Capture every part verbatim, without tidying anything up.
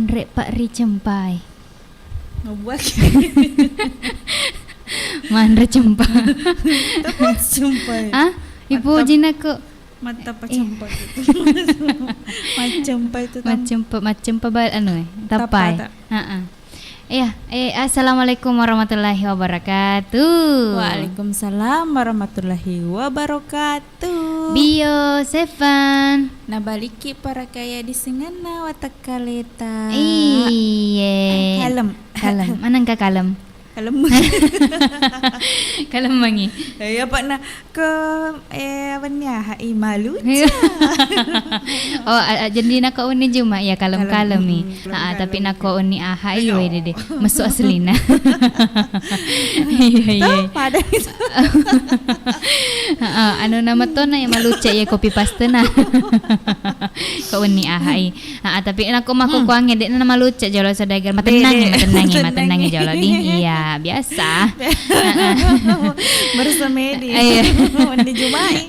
Repa ricempai. Ngebuak. Manre cempa. Tepat cempai. Ah, ipuji nako. Mata pacempa itu. Macempa itu tam- Macempa, macempa ba-, anu, eh, tapai. Tapata. Heeh. Iya, eh, assalamualaikum warahmatullahi wabarakatuh. Waalaikumsalam warahmatullahi wabarakatuh. Bio Seven. Nabaliki parakaya disengenna watakkaleta. Iye. Kalem. Kalem. Manengka kalem? Kalem. Kalem mangi. Eh, apa na ke, eh, wenni aha i malu. Oh, a-, a-, jadi nako wenni Juma ya kalem-kalem i. Kalem, hmm, kalem-kalem. Ah, tapi nako wenni aha i, wede de. Mesu aslina. Iya, iya. Tuh, pada itu. Heeh, anu nama tona ya malucak ya copy paste na. Ko wenni aha i. Heeh, tapi nako makkukuangnge de na malucak jolo saudagar. Matennangi, de, de. Matennangi, matennangi jolo di. Iya, biasa. Heeh. Bersemedi. Iya. Wenni Jumai.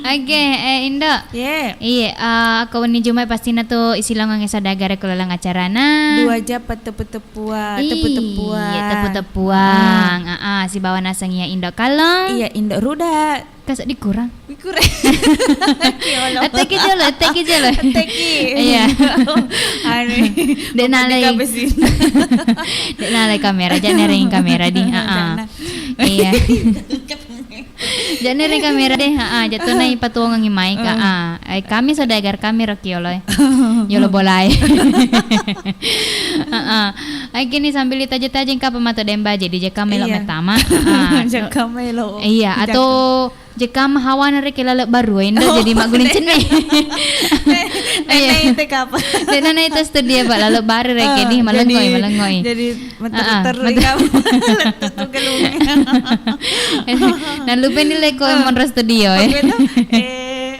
Oke, eh, Indo. Ye. Iya, eh, ko wenni Jumai pastina tu isilongangnge saudagar ko laleng acarana. Dua jam pattepu-tepu Pua-, iya, tepu-tepuang. Tepu-tepuang. Hmm. Ah, ah, sibawa naseng iya Indo Kalong. Iya, Indo Ruda. Kasa dikurang. Dikurang. Teki jolo, teki jolo. Teki. Iya. Anu. Dek nalai. Dek nalai kamera, jangan nereng kamera di. Ah, ah. Jangan. Iya. Jadi ri kamera deh, heeh, jatuna ipatuongengi mai, Kak. Heeh. Ah, eh, kami saudagar kami ro kiolo, eh. Yolo bolae. Heeh. Ai kini sambil ditaja-taja engka apa matu demba jadi jekam melo mettama. Heeh. Jekam melo. Iya, atau jekam hawana reke laleng baru, eh, ndo jadi magguling cenne. Iya. Nana itu kapan? Dek nana itu studio, Pak, laleng baru reke di malengoi, jadi malengoi. Jadi Meter-ter ri kamu. Lettu tu galung. Nallupai ni leko monro studio, eh. Apa itu? Eh,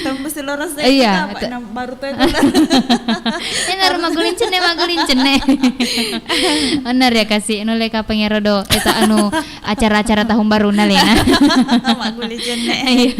tembus loro seddi. Iya, apa, baru tu. Eh, naru magguling cenne, magguling cenne. Bener ya, kasih nulle kapang ero do. Eta anu acara-acara tahun baru nalena. Magguling cenne. Iya.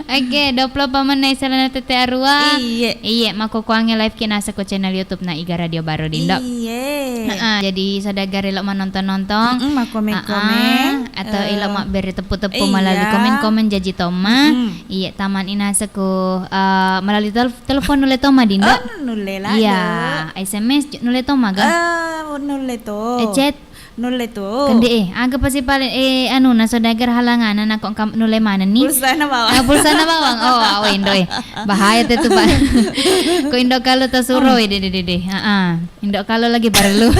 Oke, dua puluh empat menit selana tette arua. Iye. Iye, makkukuangnge live ki naseng ko channel YouTube na Iga Radio Baru Dindo. Iye. Heeh, jadi saudagar elo manonton-nonton. Mm-mm, makkomen-komen. Heeh, atau elo mabbere teppu-teppu melalui komen-komen jaji tomma. Mm-mm. Iye, tamani naseng ko, eh, melalui tel-, telepon nulle tomma Dindo. Oh, nulle lado. Iya, S M S nulle tomma ga? Eh, nulle to. Eh, chat. Nulle to. Kende, eh, aga pasi pale, eh, anu, na saudagar halangana, nako engka nulle manenni. Pulsana bawang. Ah, pulsana bawang. Oh, awe Indo, eh. Bahaya te tu, Pak. Ko Indo kalo tasuro, eh, de, de, de, de. Heeh. Indo kalo lagi parellu.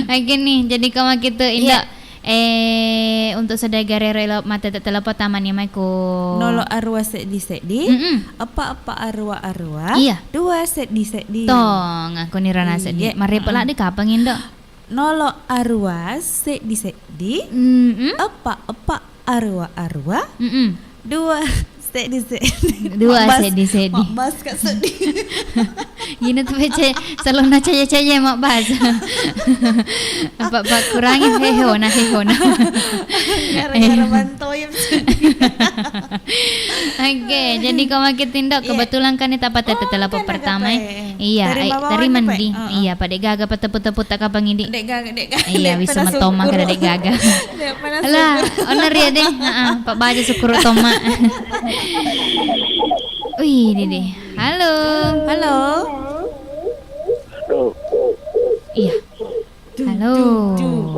Oke nih, jadi ko makitu Indo. Iya. Eh, untuk saudagar ero elo mate te telepon tamani mai ko nolo arua seddi-seddi, mm-mm, eppa-eppa arua-arua, iya, dua seddi-seddi. Tong, aku ni rana seddi. Iya. Marepe ladde kapang Indo. Nolo arua seddi-seddi, mm-mm, eppa-eppa arua-arua, mm-mm, dua seddi-seddi. Dua seddi-seddi. Mabbas, mabbas ka seddi. Gina tu pece salonna caja-caja mabbas. Apa, apa kurangi hehona, hehona. Gara-gara bantoyem seddi. Oke, jadi ko makitu Indo, iya, kebetulan kan ini tapat tete telepon pertama, eh. Iya, terima, eh, terima ndi. Heeh. Iya, pada gaga pa teppu-teppu tak kapang idi. Dek gaga, dek gaga. Iya, wis matoma kada dek gaga. Alah, owner ya deh. Heeh, Pak Baja syukur toma. Wih, ini deh. Halo. Halo. Halo. Iya. Halo.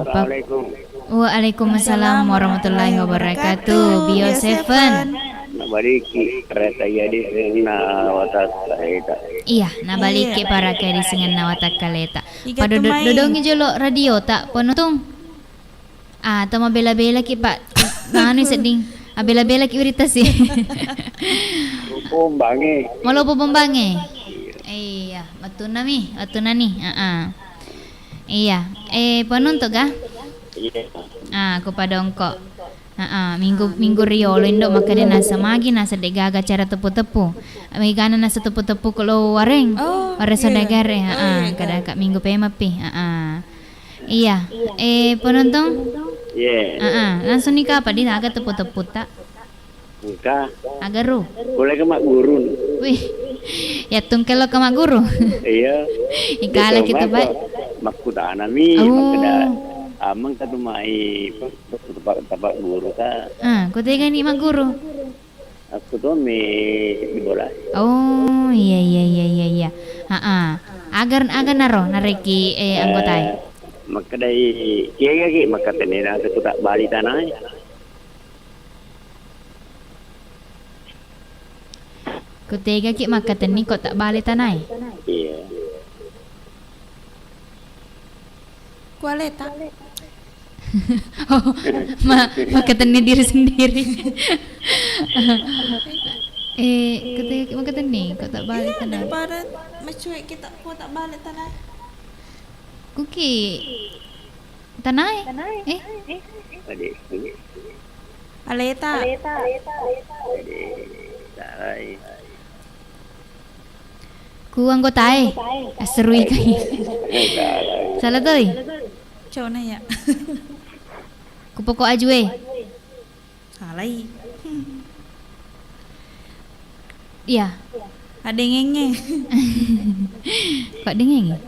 Assalamualaikum. Waalaikumsalam warahmatullahi wabarakatuh. Bio Seven. Nabaliki paraka iya disengenna watakkaleta. Iya, nabaliki paraka iya disengenna watakkaleta. Iga pada do-, dodongi jolo radio ta, penonton. Ah, to mabela-bela ki, Pak. Manu sedding. Abela-bela ki urita sih. Pombange. Malopo pombange. Iya, wettunna mi, wettunna ni. Heeh. Iya, eh, pononto ga? Iya. Ah, ko padongko. Heeh, minggu, minggu riolo Indo makkeda nasa magi nasa de gaga acara teppu-teppu. Megana nasa teppu-teppu ko lo wareng. Oh, wareng iya. Saudagare, oh, heeh, iya, kada ka minggu pemapi. Heeh. Iya. Eh, penonton? Iya. Heeh, langsung nikah apa di naga teppu-teppu ta? Engka. Agaru. Boleh ke Mak Gurun? Wih. Yattungke lo ka magguru. Iya. Ikala kita baik. Makkutanami, oh, makkeda, amang ka tu mai, tempat, tempat guru ka. Ah, kutegani magguru. Aku to mi di bola. Oh, iya, iya, iya, iya, iya. Ha-ah. Agar, agar naro, nareki, eh, anggotae. Eh, makkedai, kiaga ki makkatenni na aku tak bali tanai. Kutegaki makkatenni ko tabbale tanae. Iya. Kualeta. Oh, ma-, makkatenni diri sendiri. Eh, kutegaki makkatenni ko tabbale tanae. Iya, daripada macuek kita ko tabbale tanae. Kuki tanae? Eh? Ade. Aleta. Ade. Sarai. Ku anggotae. Asserui kai. Sarai. Salah toi. Cona ya. Ku poko ajue. Salai. Iya. Adengengnge. Kok dengeng?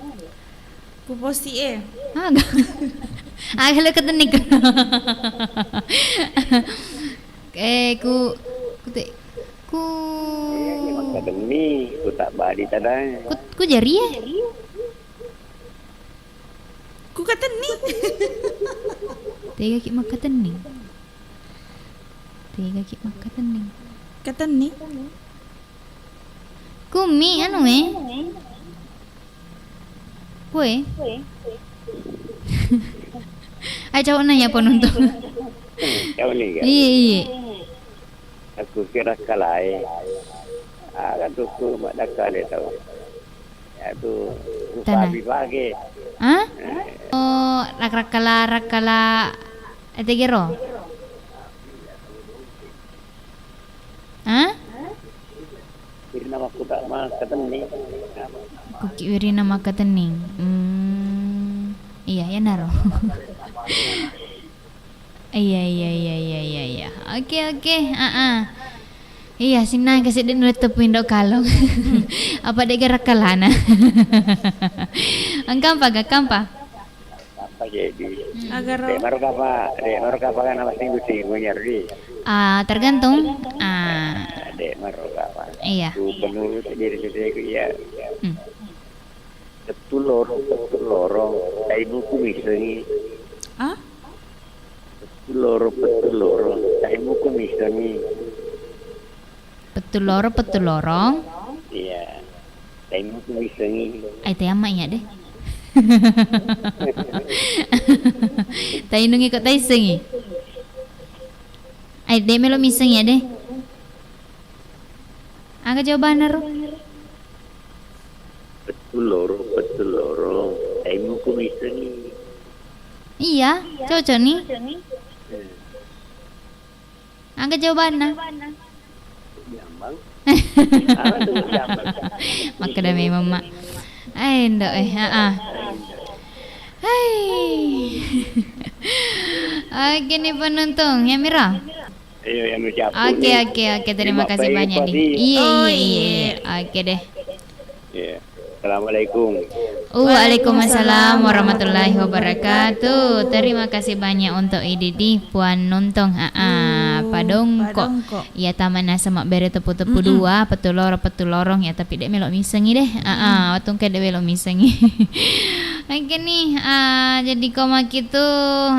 Ku posi e. Aga. Aga lo ketenik. Eh, ku, ku te-, ku. Eh, makkatenni, ku tak bali tadai. Ku, ku jari e. Ku katenni. Tegaki makkatenni. Tegaki makkatenni. Katenni. Kumi anu e. Kue. Ayo coba nanya penonton. Coba nih, kan? Iya, iya. Aku kira kalai. Aga tuku maddakka de tau. Iyatu, tana. Upabi pake. Hah? Eh. Oh, rak-, rakkala, rakkala, eh, tegero? Hah? Wirina makkuta-, makkatenning. Kuki wirina makkatenning. Hmm, iya, iyanaro. Iya, iya, iya, iya, iya, iya. Oke, oke. Ah, ah. Iya, sinnang kasi de nulle teppu indo kalong. Apa de gerak kalana? Engkampa, ga kampa? Apa jadi? Hmm. Agaro. Dek maro kapa, dek maro kapa kan apa singgu-singgu nyari. Ah, tergantung. Ah. Dek maro kapa. Iya. Gubernur sendiri sendiri ya. Hmm. Pettu loro, pettu loro, taimuku misengi. Ah? Pettu loro, pettu loro, taimuku misengi. Pettu loro, pettu lorong. Iya. Taimuku misengi. Ai, te amma iya deh. Tainungi kok taisengi. Ai, de melo misengi iya deh. Aga jawabanna ro? Pettu loro, pettu loro. Taimuku misengi. Iya, cocok nih. Hmm. Aga jawabanna? Jambang. Apa tuh jambang? Makkeda memang, Mak. Ai, ndo, eh, heeh. Hai. Oke nih penonton, ya Mira? Iya, yang mencakup. Oke, nih. Oke, oke. Terima kasih banyak nih. Iya, iya, iya, iya. Oke deh. Iya. Assalamualaikum. Waalaikumsalam warahmatullahi wabarakatuh. Terima kasih banyak untuk Ididi, Puan Nuntung, aa, Padongko. Padongko. Iya, tamanna sama bere tepu-tepu dua, pettu loro, pettu lorong, ya, tapi de melo misengi deh. Aa, wettu engka de melo misengi. Oke nih, aa, jadi ko makitu,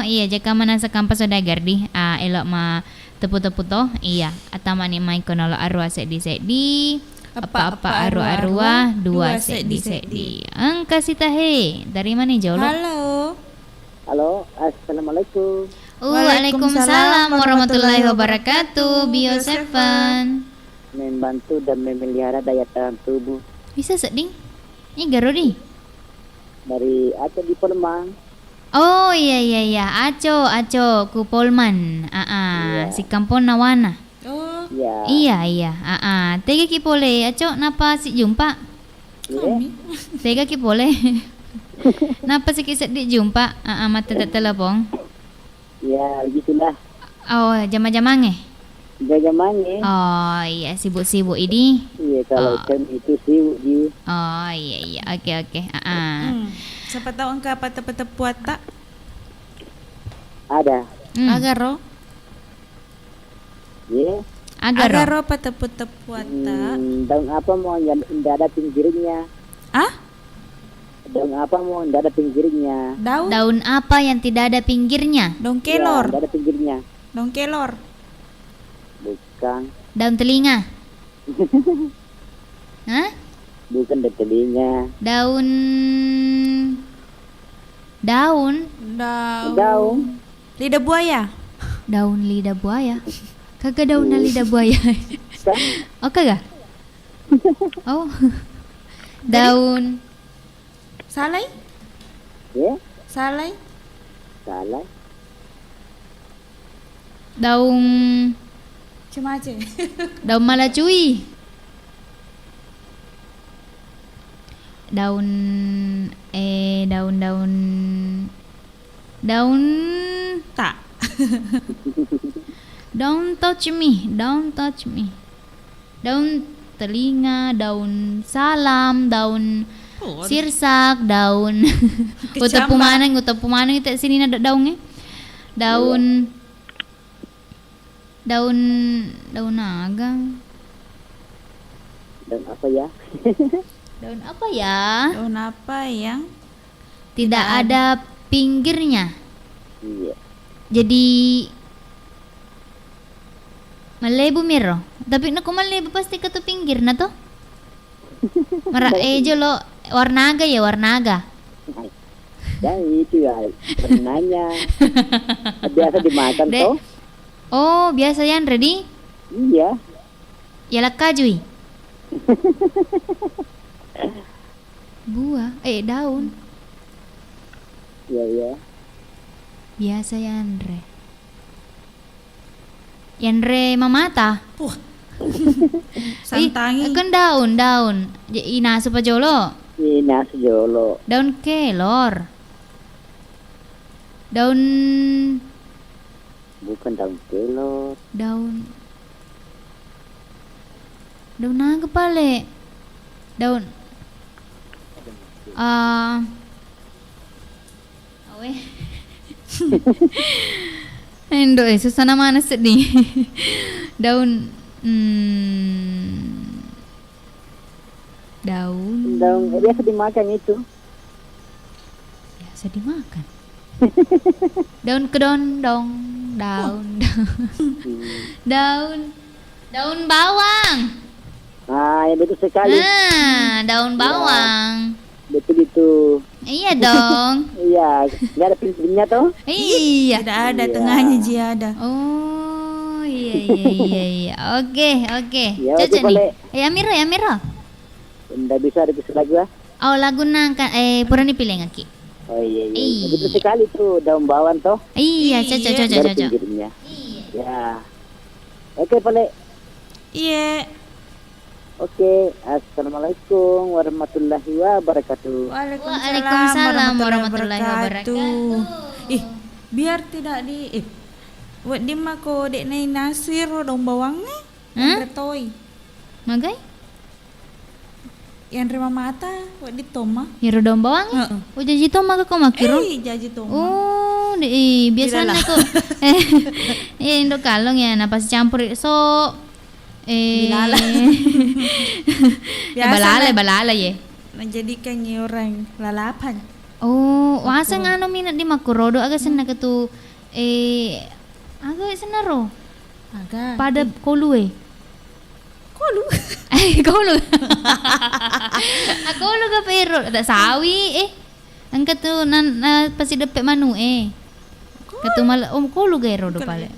iya, jaka manasa kampa saudagar di, aa, elo ma Tepu-tepu to? Iya, attamani mai ko nolo arua seddi-seddi, eppa-eppa arua-arua, dua seddi-seddi. Engka sitahe, dari mana jolo? Halo. Halo, assalamualaikum. Waalaikumsalam warahmatullahi wabarakatuh, Bio Seven. Membantu dan memelihara daya tahan tubuh. Bisa sedding? Ini garodi. Dari Aceh di Palembang. Oh, iya, iya, iya. Aco, Aco, ku Polman. Aa, iya. Sikampong nawana. Oh. Iya. Iya, iya. Aa, tegaki pole, Aco, napa sijumpa? Iya. Kami. Tegaki pole. Napa siki seddi jumpa? Aa, mate telepon. Iya, gitulah. Oh, jama-jamange? Jaga mange. Oh, iya, sibuk-sibuk ini. Iya, kalau Oh. Cem itu sibuk di. Oh, iya, iya. Oke, oke. Ah, ah. Hmm. Siapa tahu engka apa tepu-tepuatta? Ada. Hmm. Agaro? Iya. Agaro. Agaro apa tepu-tepuatta? Hmm, daun apa mau yang tidak ada pinggirnya? Ah? Daun apa mau tidak ada pinggirnya? Daun? Daun apa yang tidak ada pinggirnya? Daun kelor. Ya, tidak ada pinggirnya. Daun kelor. Bukan. Daun telinga. Hah? Bukan daun telinga. Daun, daun. Daun. Daun. Lidah buaya. Daun lidah buaya. Kagak daun lidah buaya. Kan? Oh, kagak? Oh. Jadi, daun. Salai? Ya? Salai? Salai. Daun. Cemace. Daun malacui. Daun, eh, daun, daun, daun. Tak. Don't touch me, don't touch me. Daun telinga, daun salam, daun Oh, sirsak, daun utepu maneng, utepu maneng itu sini ada daunnya. Daun, daun, daun naga. Daun apa ya? Daun apa ya? Daun apa yang tidak ada pinggirnya. Iya. Jadi, mallebu miro. Tapi nako mallebu pasti ketu pinggirna to. Mara eh jolo warnaga ya, warnaga. Dan itu ya warnanya. Biasa dimakan to. Oh, biasa yanre di? Iya. Ya lakkajui. Buah, eh, daun. Iya, iya. Biasa yanre. Yanre mamata. Wah. Ih, santangi. Kan daun, daun. Inasu pajolo. Inasu jolo. Daun kelor. Daun. Bukan daun kelor. Daun. Daun naga pale. Daun. Ah. Awe. Endo, eh, susah namana sedih. Daun. Hmm. Daun. Daun, eh, biasa dimakan itu. Biasa dimakan. Daun kedondong, daun, daun. Hmm. Daun, daun bawang. Ah, ya betul sekali. Ah, daun bawang. Betul itu. Iya dong. Iya, nggak ada pinggirnya toh? Iya. Tidak ada. Iya. Tengahnya ji ada. Oh, iya, iya, iya, iya. Oke, oke. Ya, cocok nih. Ya, Miro, ya, Miro. Ndak bisa request lagu, ah? Oh, lagu nangka, eh, purani pilih ngaki. Oh, iya, iya. Iya. Betul sekali tuh, daun bawang toh. Iya, cocok, cocok, cocok. Pinggirnya. Iya. Ya. Oke, Pale. Iya. Oke, assalamualaikum warahmatullahi wabarakatuh. Waalaikumsalam warahmatullahi wabarakatuh. Ih, biar tidak di, eh, wedding mako dek nai nasu ero daun bawangnya. Hah? Retoi. Magai? Yanre mamata, wedding tomma. Iyaro daun bawang? Heeh. Oh, jaji tomma ka ko makkiro? Eh, jaji tomma. Oh, de-, eh, biasana ko. Eh, eh, indo kalong ya, napasi campur so, eh, bilala. Biasa balala, na-, balala ye. Menjadikan orang lalapan. Oh, waseng anu minat di makkurodo aga senna ketu, eh, aga senna ro? Aga. Pada kolu e. Kolu. Eh, kolu. Ah, kolu ga pero? Tak sawi, eh. Engka tu nan, na, pasi deppe manu e. Kolu. Katu mal-, om kolu ga ero do pale.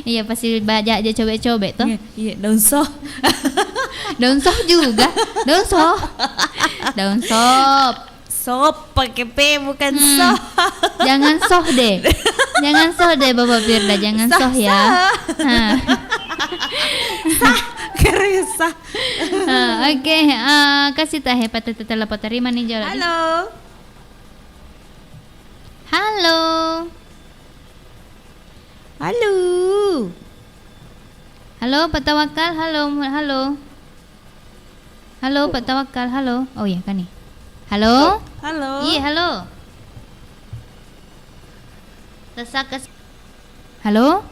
Iya, pasi baja aja cobek-cobek toh. Iya, iya, daun soh. Daun soh juga. Daun soh. Daun sop. Sop pakai P, bukan soh. Jangan soh deh. Jangan soh deh, Bapak Firda. Jangan soh ya. Sah. Ha. Sah. Keren, sah. Ha, oke. Ah, kasih tahe patete telepon terima nih, Jol. Halo. Halo. Halo. Halo, Pak Tawakal, halo, mu-, halo. Halo, Pak Tawakal, halo. Oh iya, kan nih. Halo? Halo. Iya, halo. Tesakes. Halo?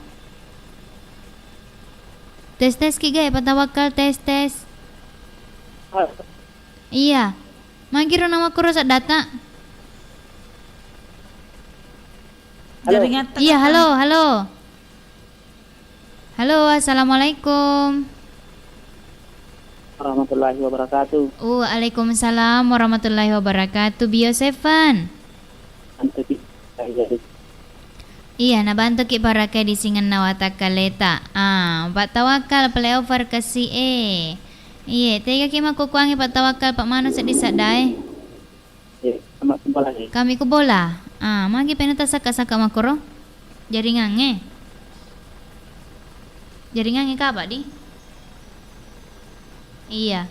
Tes, tes, ki ga, Pak Tawakal, tes, tes. Halo. Iya. Magi ro nawa kuro saddata? Halo. Jaringan. Iya, halo, halo. Halo, assalamualaikum. Warahmatullahi wabarakatuh. Waalaikumsalam warahmatullahi wabarakatuh. Bio Seven. Antuki. Iya, nabantuki parakai di singenna watakkaleta. Ah, Pak Tawakal, playover kasi e. Iye, tega ki makkukuangi Pak Tawakal, Pak manu seddi saddae. Iya, sama sebelah ni. Kami ku bola. Ah, magi pena tasakka-sakka makoro? Jaringangnge. Jaringangnge kaba di? Iya.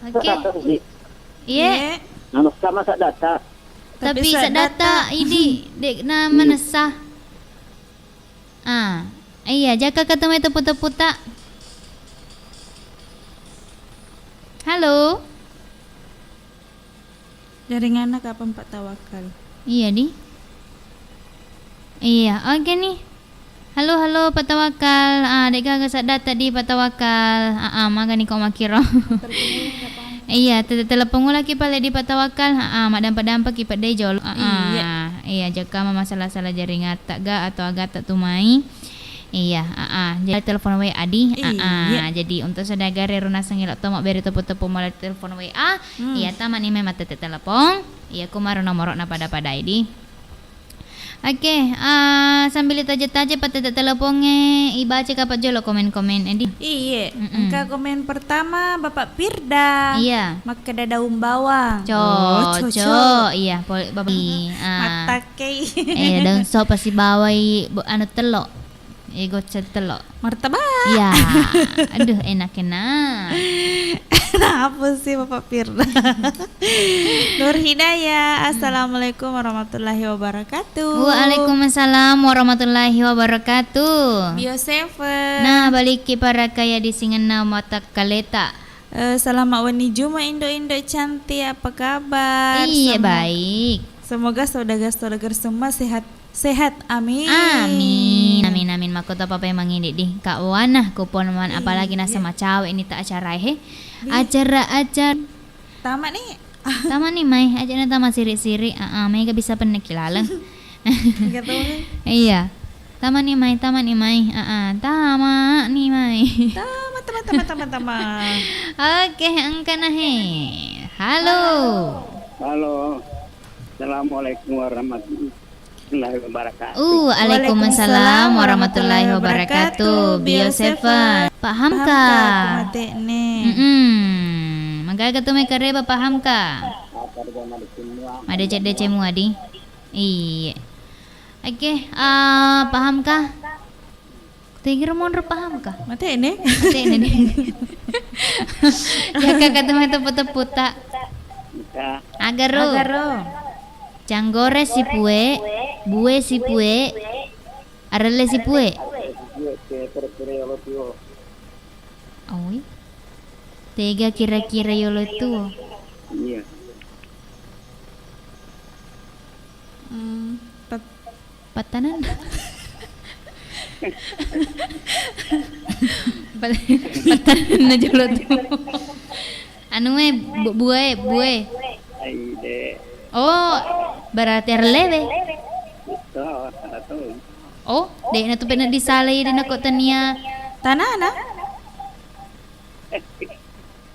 Oke. Iya. Anu sama saddata. Tapi saddata idi dek na manessa. Ah, iya, jaka ketemu itu puta-puta. Halo. Jaringanna kapang Pak Tawakal? Iya di. Iya, oke nih. Halo, halo, Pak Tawakal. Ah, de'gaga saddata di Pak Tawakal. Ah, ah, magani ko makkiro. Iya, te-, telepon ulaki pale di Pak Tawakal. Ah, ah, maddampa-dampa ki pedde jolo. Ah, ah. Iya, jaka masalah-salah jaringatta ga atau agatta tu mai. Iya, ah, ah. Jadi telepon W A di. Ah, ah. Jadi untuk saudara runa sengilok to mabbere telepon-telepon malah telepon W A. Iya, tamani mai mattete telepon. Iya, kumaro nomoro na pada-pada di. Oke, ah, sambil itaje-taje pattete telepongnge, ibaca kapa jolo komen-komen, Edi. Iye, engka komen pertama, Bapak Firda. Iya. Makkeda daun bawang. Cocok. Iya, pol-, Bapak. Mattakkei. Iya, daun so pasti bawai, anu, tello. Eh, goceng tello. Martabak. Iya. Aduh, enak-enak. Kenapa sih Bapak Firda? Nur Hidayah, assalamualaikum warahmatullahi wabarakatuh. Waalaikumsalam warahmatullahi wabarakatuh. Bio Seven. Nah, balikki parakaya di singenna matakkaleta. Eh, selamat wenni Juma, Indo-Indo cantik, apa kabar? Iya, baik. Semoga saudara-saudara semua sehat. Sehat, amin. Amin, amin, amin. Makkota papa mangidi di Kak Wana, kupon man, apalagi nasama cawe ini tak acara he. Acara-acara. Tama nih. Tama nih mai, aja na tama siri-siri. Ah, ah, mega bisa penneki laleng. Iya. Tama nih mai, tama nih mai. Ah, ah, tama nih mai. Tama, tama, tama, tama, tama. Oke, engka na he. Halo. Halo. Assalamualaikum warahmatullahi wabarakatuh. Uh, waalaikumsalam warahmatullahi wabarakatuh. Bio Seven. Pak Hamka. Hamka, kumate'ne. Mm-mm. Magaga tu mai kareba Pak Hamka. Madeceng-deceng mua di. Iye. Oke, eh, Pak Hamka. Tegi ro monro Pak Hamka? Mate'ne? Mate'ne di. Ya, kakak tu mai tepu-tepu ta. Agaro. Agaro. Canggore sipue, bue sipue, arelle sipue. Oi. Tega kira-kira yolo tuo? Iya. Hmm, tet- Pattanenna. Pat-, pattanenna jolo tu. Anu e, bu-, bue, bue. Ai, de. Oh, berarti arelle we. Betul, salah tuh. Oh, de na tu pena disalai de nako tania. Tanana?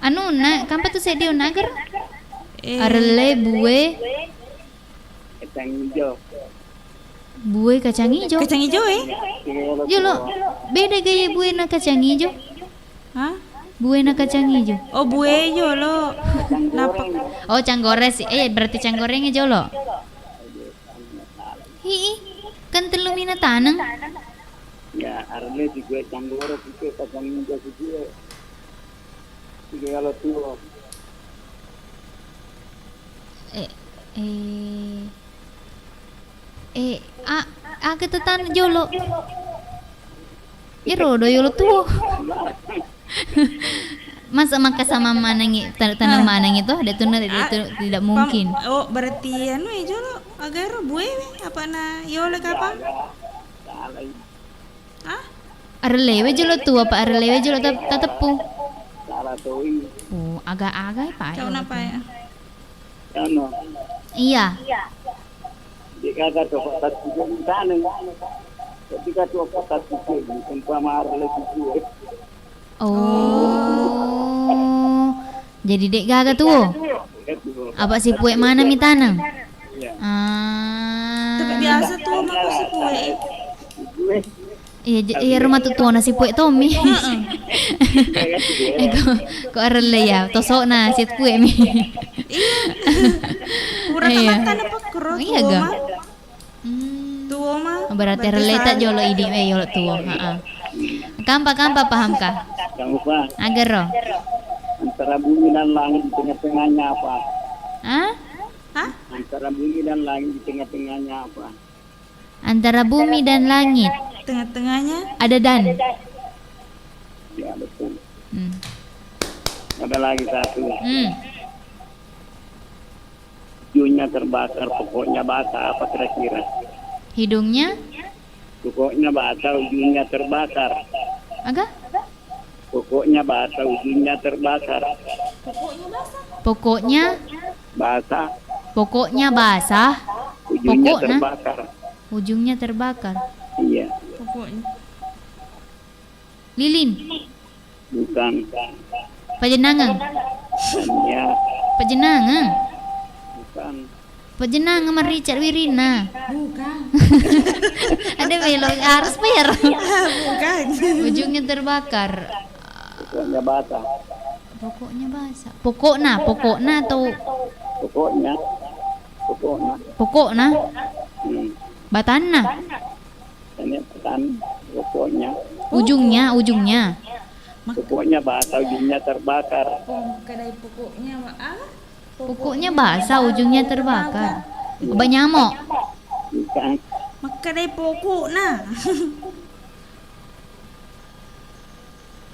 Anu, na, kampa tu seddi nagar? Eh. Arelle, bue. Kacang ijo. Bue kacang ijo? Kacang ijo, eh? Jolo, beda gaya bue na kacang ijo? Hah? Bue na kacang ijo. Oh, bue jolo. Napa? Oh, canggore sih. Eh, berarti canggorengnya jolo. Hi'i, kan tellu mina taneng. Ya, arelle si gue canggore si gue kacang ijo si gue. Si gue kalau tuo. Eh, eh. Eh, a-, aga tetana jolo? Iro do yolo tuo. Masa makkasamang manengngi, ta-, taneng manengngi to? De'tu na, de'tu, tidak mungkin. Oh, berarti anu e jolo, aga ero bue we, apa na yolo kapang? Hah? Arellewe jolo tuo, apa arellewe jolo ta-, tateppu? Oh, aga-aga pa. Cau napa ya? Anu. Iya. De'gaga to patattipe taneng. Ketika to patattipe tempa marle sipue. Oh. Jadi de'gaga tuo. De'gaga tuo. Apa sipue maneng mi taneng? Iya. Ah. Tapi biasa tuo mako sipue. Sipue. Iya, je-, iya, rumah tu tuona sipue tommi. Heeh. Eko, ko arelle ya, tosokna sipue mi. Iya. Pura tamattana pekkero. Iya, tuo ga? Ma. Hmm. Tuo ma. Berarti arelle ta jolo idi, eh, yolo tuo. Heeh. Kampa, kampa paham ka? Kampa. Agaro. Antara bumi dan langit di tengah-tengahnya apa? Hah? Hah? Antara bumi dan langit di tengah-tengahnya apa? Antara bumi dan langit. Tengah-tengahnya? Ada dan. Ya, betul. Hmm. Ada lagi satu. Hmm. Ujungnya terbakar, pokoknya basah, apa kira-kira? Hidungnya? Pokoknya basah, ujungnya terbakar. Aga? Pokoknya basah, ujungnya terbakar. Pokoknya basah? Pokoknya? Basah. Pokoknya basah. Ujungnya terbakar. Ujungnya terbakar. Iya. Pokoknya. Lilin. Bukan. Pajenangeng. Iya. Pajenangeng. Bukan. Pajenangeng marica wirinna. Bukan. Ada melo harus bayar. Bukan. Ujungnya terbakar. Pokoknya basah. Pokoknya basah. Pokokna, pokokna atau? Pokoknya. Pokokna. Pokokna? Hmm. Batanna? Ini kan pokoknya. Ujungnya, ujungnya. Pokoknya basah, ujungnya terbakar. Oh, makkedai pokoknya, apa? Pokoknya basah, ujungnya terbakar. Iya. Banyamo. Bukan. Makkedai pokokna.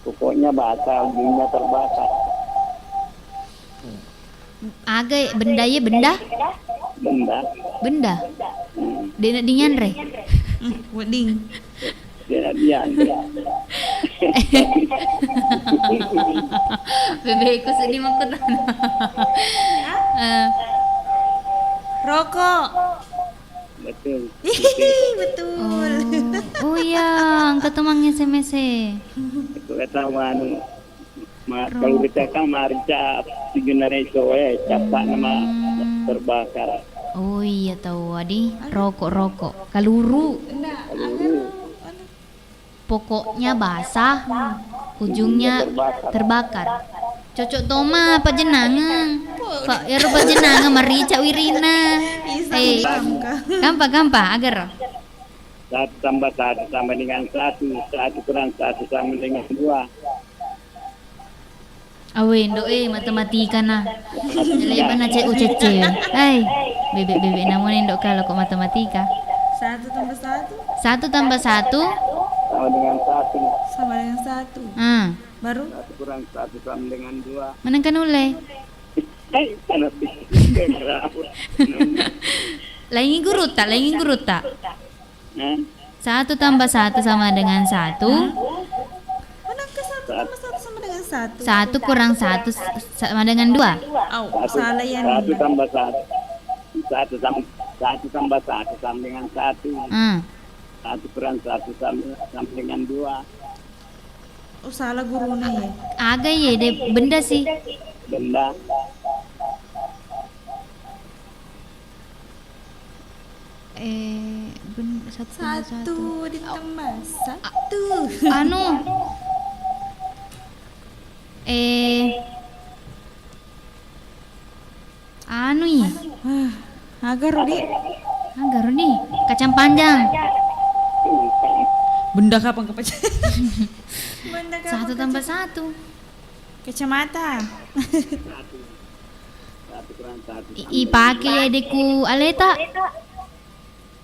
Pokoknya basah, ujungnya terbakar. Aga benda ye, benda? Benda. Benda? Hmm. De'na dinyanre? Hmm, wedding. De'na dinyanre. Bebekku sedih makkutana. Eh. Rokok. Betul. Hihi, betul. Oh. Oh iya, engka to mang S M S e. Aku kata anu, ma-, kalau kita kan marica tujuh nare soe, cappa nama terbakar. Oh iya, tahu adi, rokok-rokok. Kaluru. Kaluru. Pokoknya basah, ujungnya terbakar. Cocok toma pajennangeng. Pa-, ero pajennangeng marica wirinna. Eh, kampa, kampa, agar. Satu tambah satu sama dengan satu, satu kurang satu sama dengan dua. Awe, Indo e, matematika na. Leibana C U C C. Hai, bebek-bebek namu Indo kalau kok matematika. Satu tambah satu? Satu tambah satu? Sama dengan satu. Sama dengan satu. Ah. Baru? Satu kurang satu sama dengan dua. Menengkan ulai. Hai, sana pikir. Laingi guru tak? Laingi guru tak? Hah? Satu tambah satu sama dengan satu. Manakah satu tambah satu sama dengan satu? Satu kurang satu s-, sama dengan dua. Au, satu, salah ya, satu tambah satu. Satu tam-, satu tambah satu sama dengan satu. Hmm. Satu kurang satu sama, sama dengan dua. Oh, salah guruna ya. Aga ye, de, benda sih. Benda. Eh, ben-, satu tambah satu. Satu ditambah satu. Anu. Eh, anu i. Ah, aga ro, Di? Aga ro, Di? Kacang panjang. Benda kapang kapaca? Benda kapang kaca-, satu tambah satu. Kacamata. Satu kurang satu. I-, ipake ya deku aleta?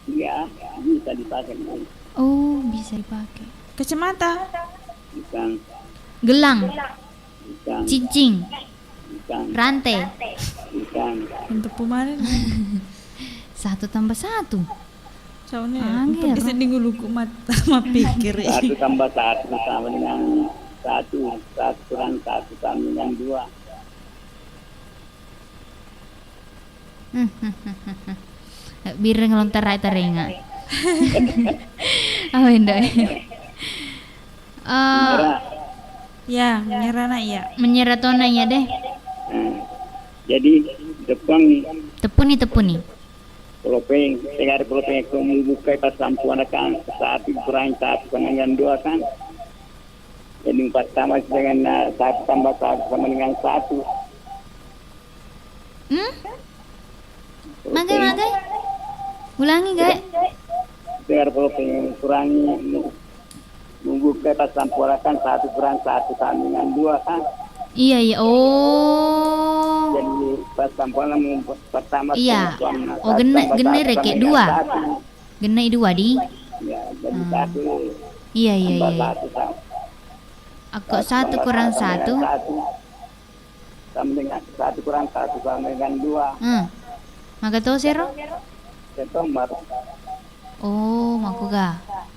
Iya, bisa dipakai. Oh, bisa dipakai. Kacamata. Bukan. Gelang. Bukan. Cincin. Bukan. Rante. Bukan. Untuk pemanen. Satu tambah satu. Soalnya, angger. Sedih nguluku mat-, mappikir. Satu tambah satu sama dengan satu. Satu kurang satu sama dengan dua. Bireng lontarai tarenga. Apa indo? Eh, menyerah. Ya, menyerah nak ya. Menyerah tona ya deh. Hmm. Jadi, tepung. Tepuni, tepuni. Polopeng, tengah ada polopeng, aku membuka pas sampuan kan, satu kurang satu sama dengan dua kan. Jadi, pertama dengan, eh, satu tambah satu sama dengan satu. Hmm? Magai, magai. Ulangi, Gai. Biar kalau pengen kurangi, membuka pas samporakan satu kurang satu sama dengan dua kan. Iya, iya. Oh. Jadi pas samporan pertama. Iya. Oh, genne, genne reke dua. Genne dua di. Ya, jadi satu. Iya, iya, iya. Tambah satu sama. Aku satu kurang satu. Sama dengan satu kurang satu sama dengan dua. Hmm. Maga to sero? Seto mar. Oh, makuga.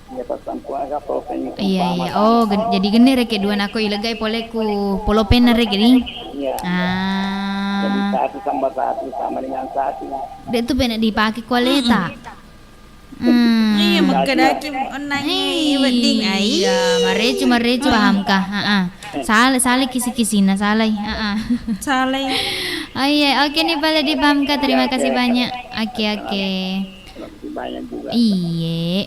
Iya, pas sampuan aga polopeng. Iya, iya. Oh, gen-, jadi genne reke dua nako ilegai pole ku polopeng reke ni. Iya. Ah. Jadi satu tambah satu sama dengan satu. Dek tu pena dipake kualeta. Hmm. Iya, makkedaki onnangi wedding ai. Iya, marecu, marecu paham kah? Heeh. Sala, sala kisi-kisina, salai. Heeh. Salai. Oh iya, oke nih, pale dipaham kah? Terima kasih banyak. Oke, oke. Terima kasih banyak juga. Iye.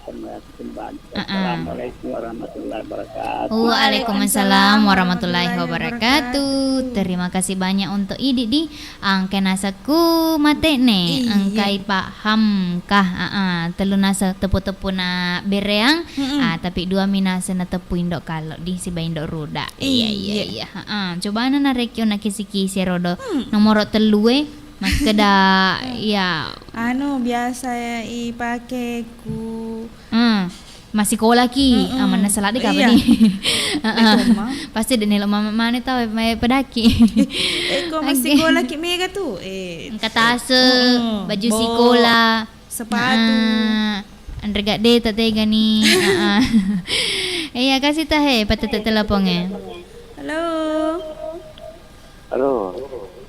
Heeh. Assalamualaikum warahmatullahi wabarakatuh. Waalaikumsalam warahmatullahi wabarakatuh. Terima kasih banyak untuk idi di Engka nasekku mate'ne, iya, engkai paham kah? Aa, tellu naseng teppu-teppuna bereang, mm-mm, ah, tapi dua mi naseng nateppu indo kalo di siba indo ruda. Iya, iya, iya, iya. Aa, cobana narekki onna kisi-kisi rodo, hmm, nomoro tellue, makkeda, iya. Anu, biasa ipake ku, hmm. Massikolaki, mm-mm, ah, manessa ladde kapani. Iya. Heeh. Pasti de' nelo mama mane tau, mae pedaki. Eko massikolaki mega tu. Eh, engka tase, mm-mm, baju sikola, sepatu. Heeh. Anre gadde tategani. Heeh. Iya, kasi tahe, patete teleponge. Halo. Halo.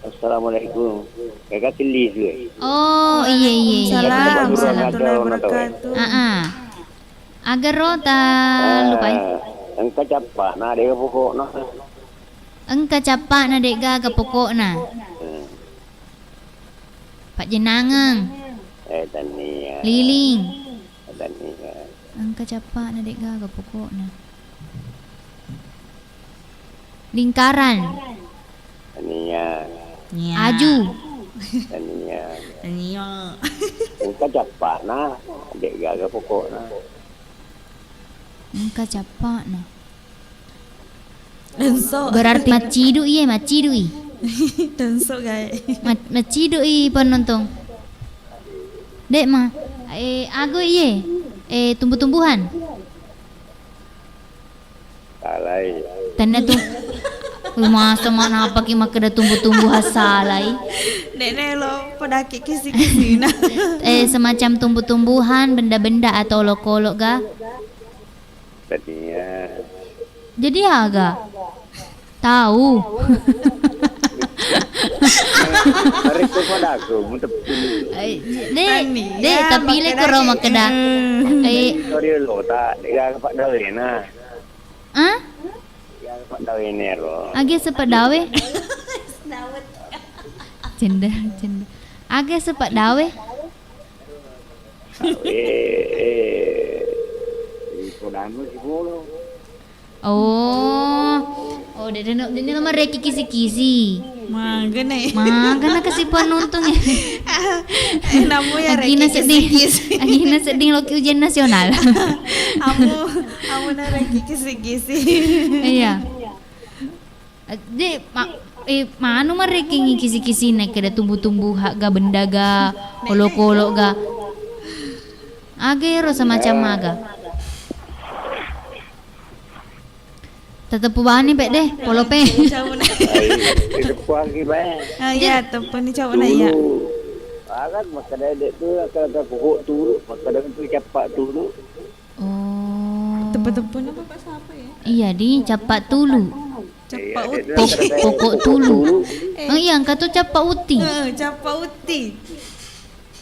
Assalamualaikum. Kaka Tilli tu, eh. Oh, iya, iya, iya. Waalaikumsalam warahmatullahi wabarakatuh. Heeh. Agaro ta lupai? Eh, engka cappa'na, de'ga pokokna. Engka cappa'na, de'gaga pokokna. Hmm. Pajjennangeng. Eh, tania. Liling. Eh, tania. Engka cappa'na, de'gaga pokokna. Lingkaran. Tania. Nia. Aju. Tania. Tania. Engka cappa'na, de'gaga pokokna. Engka cappa'na. Denso. Berarti maccidu iye, maccidu i. Denso gae. Ma-, maccidu i penonton. De'ma. Eh, ago iye. Eh, tumbuh-tumbuhan. Salai. Tenna tu. Wih, masa ma napaki makkeda tumbuh-tumbuhan salai? Nenek lo pedaki kisi-kisina. Eh, semacam tumbuh-tumbuhan, benda-benda atau olok-olok ga? Tania. Jadi aga? Tahu. Mereka padaku, mutepi. Eh, de', de', tapi le koro makkeda. Eh. Sorry lo, tak, ya, Pak Dawena. Ah? Age sepeddawe? Cenda, cenda. Age sepeddawe? Eh, eh, podanu sipolo. Oh. Oh, de', de', de', de' marekki kisi-kisi. Magana. Magana kasi penonton ya. Eh, namu ya agina rekki sedih. Kisi-kisi. Agina sedih loki ujian nasional. Amu, amu na rekki kisi-kisi. Iya. Eh, de', ma-, eh, manu marekki kisi-kisina keda tumbuh-tumbuhan ga, benda ga, olok-olok ga. Aga ero semacam aga? Teteppu bani, Pek, deh, polope. Cau na. Ai, teteppu agi bae. Ah, iya, teppu ni cau na, iya. Tulu. Akan makkeda dek tu, kata pokok tulu, makkeda tu cappa tulu. Oh. Teppu-teppu ni apa, Pak, siapa ya? Iya, di cappa tulu. Cappa uti. Pok-, pokok tulu. Eh. Oh, iya, engka tu cappa uti. Heeh, cappa uti.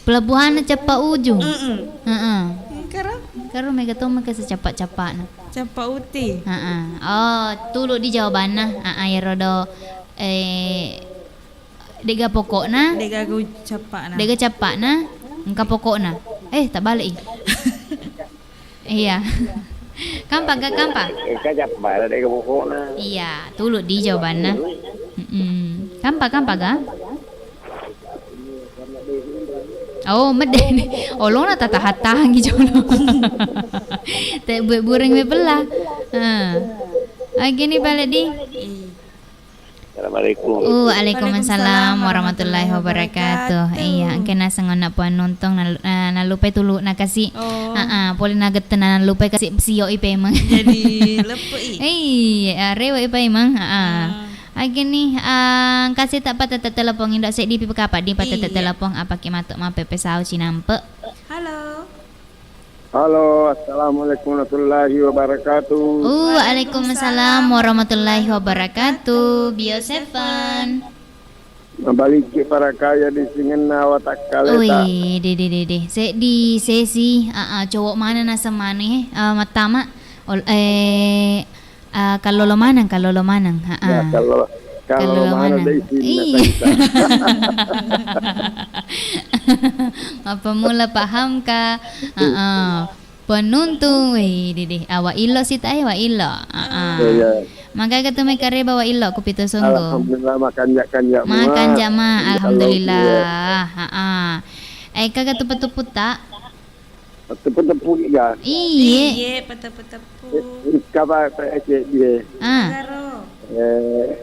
Pelabuhanna cappa ujung. Mm-mm. Heeh. Karo? Karo mega to mega secappa-cappana. Cappa uti. Heeh. Oh, tulu di jawabanna. Heeh, iyaro do, eh, dega pokokna. Dega gu-, cappana. Dega cappana. Engka pokokna. Eh, tabbalik i. Iya. Kampa ga, kampa? Engka cappa dega pokokna. Iya, tulu di jawabanna. Mm-mm. Kampa, kampa ga? Oh, medde ni. Olona tataha-tahangi jolo. Te bue-, bureng we pella. Ha. Agi ni bale di. Assalamualaikum. Uh, waalaikumsalam warahmatullahi wabarakatuh. Iya, engka naseng onna puang nuntung nal-, eh, nalupai tulu nakasi. Oh. Ah, ah, pole nagette nalupai kasi sio i pemeng. Jadi leppe i. Iya, rewe i pemeng. Ah, ah. Hmm. Agi ni, ah, kasi tak patete telepon indo seddi pi kapang di patete telepon apa ki matuk mapepe sau cinampe. Halo. Halo, assalamualaikum warahmatullahi wabarakatuh. Uh, waalaikumsalam warahmatullahi wabarakatuh. Bio Seven. Mabalikki parakaya di singenna watakkaleta. Ui, de, de, de, de. Seddi sesi, ah, ah, cowok mana naseng manu, eh, ah, mattama. Ol-, eh, Ah, kallolo maneng, kallolo maneng. Ha, ya, ah. Kallo-, kallolo maneng dei sinna. Iya. Mappamula paham ka. Heeh. Penuntung, weh, dede. Ah, wa illo sita, eh, wa illo. Heeh. Iya, iya. Maka ketemu kareba wa illo ku pitu sunggu. Alhamdulillah, makanja-kanja mua. Makanja ma, alhamdulillah. Iya. Heeh. Eh, kaga tupu-tupu ta? Teppu-teppu ga? Iye. Iye, peteppu-teppu. Eh, engka pa, pa, eh, ceddi, eh. Ah. Garo. Eh,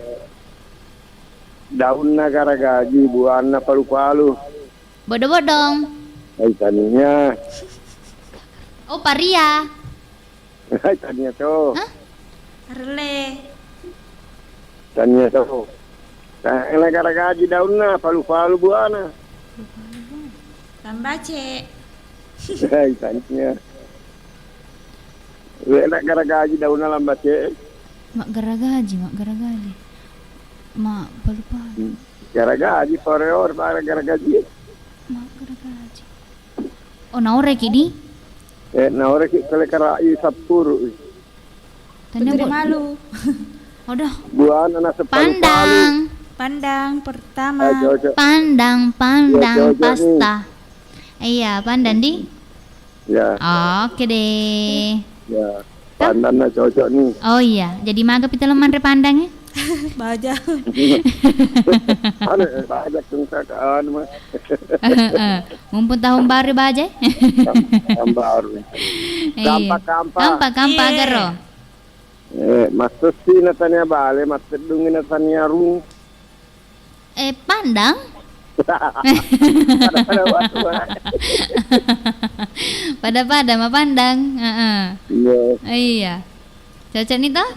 daunna garagaji, buanna palu-palu. Bodong-bodong. Ai tania. Oh, paria. Ai tania to. Hah? Arle. Tania to. Nah, ena garagaji daunna, palu-palu buana. Lambace. Hai, tania. Ena garagaji daunna lambace. Mak garagaji, mak garagaji. Mak palu-palu. Hmm. Garagaji, pare-, ore, pare garagaji. Mak garagaji. Oh, naoreki di? Eh, naoreki kale karai sappuru. Tania Putri bo-, malu. Waduh. Buana naseng palu-palu. Pandang. Pandang pertama. Eh, cocok. Pandang, pandang, iya, cocok ni. Pasta. Iya, pandang di? Ya. Oke deh. Ya. Pandanna cocok ni. Oh iya, jadi maga pita lo manre pandang ya? Baja. Anu, baja tungka ka anu mah. Heeh. Mumpung tahun baru baja. Tahun baru. Iya. Kampa, kampa. Kampa, kampa. Iya. Agaro. Eh, massessi na tania bale, matteddungi na tania rung. Eh, pandang? Pada-pada waktu, Pak. Pada-pada mapandang. Heeh. Iya. Iya. Cocok ni toh?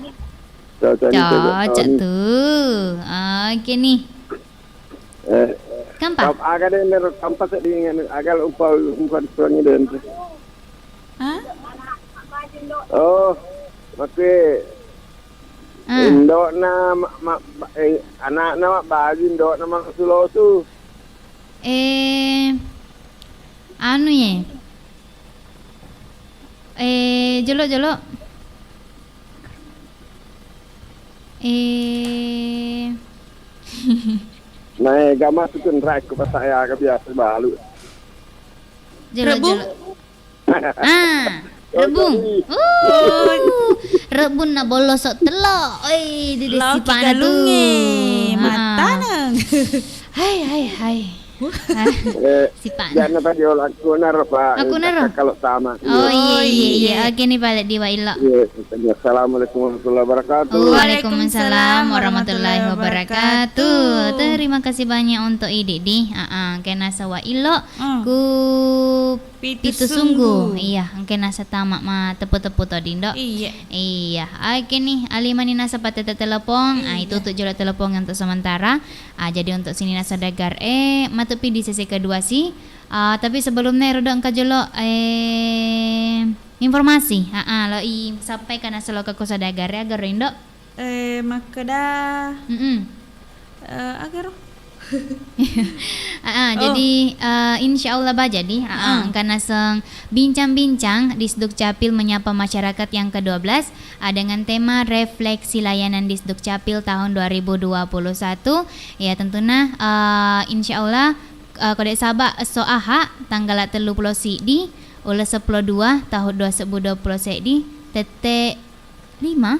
Cocok ni, cocok. Cocok ni. Tuh. Oke ni. Eh, kampa? Kam-, aga deh, nero kampa seddi, aga umpa, umpa suami deh. Hah? Oh, makke Ah. Indo'na ma-, ma-, ba-, eh, ana'na mabbaji, indo'na malosu-losu. Eh, anu ye. Eh, jolo, jolo. Eh. Nae, gama tu kan rai ku pasaya ka biasa balu. Jolo, Rebung? Jolo. Ah, rebung. Uh, rebung na bolosok telo. Oi, dede sipana tu. Loki kalunge, ah, mataneng. Hai, hai, hai. Eh, sipana. Jangan tadi olah aku naro, Pak. Aku naro. Kalau sama. Oh, iya, iya, iya. Oke, ni balik di Wailo. Iya, assalamualaikum warahmatullahi wabarakatuh. Waalaikumsalam warahmatullahi wabarakatuh. Terima kasih banyak untuk Idi di. Ah, ah, kena sawa ilo. Hmm. Ku Pitu Sunggu. Iya, engka naseng tama ma teppu-teppu to, Dindo. Iya. Iya. Oke nih, Ali mani naseng pattette telepon. Ah, itu untuk jolo telepon untuk sementara. Ah, jadi untuk sininna saudagar e, matu pi di sesi kedua si. Ah, tapi sebelumnya ero do engka jolo, eh, informasi. Ah, ah, lo i sampaikan naseng lo ke saudagar e, agar Indo. Eh, makkeda, Mm-mm. eh, agaro. Ah, ah, Oh. Jadi, eh, insya Allah ba jadi, ah, ah, Ah. engka naseng bincang-bincang Disduk Capil menyapa masyarakat yang kedua belas, ah, dengan tema refleksi layanan Disduk Capil tahun dua ribu dua puluh satu. Ya, tentunya, eh, insya Allah, eh, kode saba esso Aha, tanggal tellu pulo siddi, uleng seppulo dua, tahun dua sebbu dua pulo seddi, tette lima?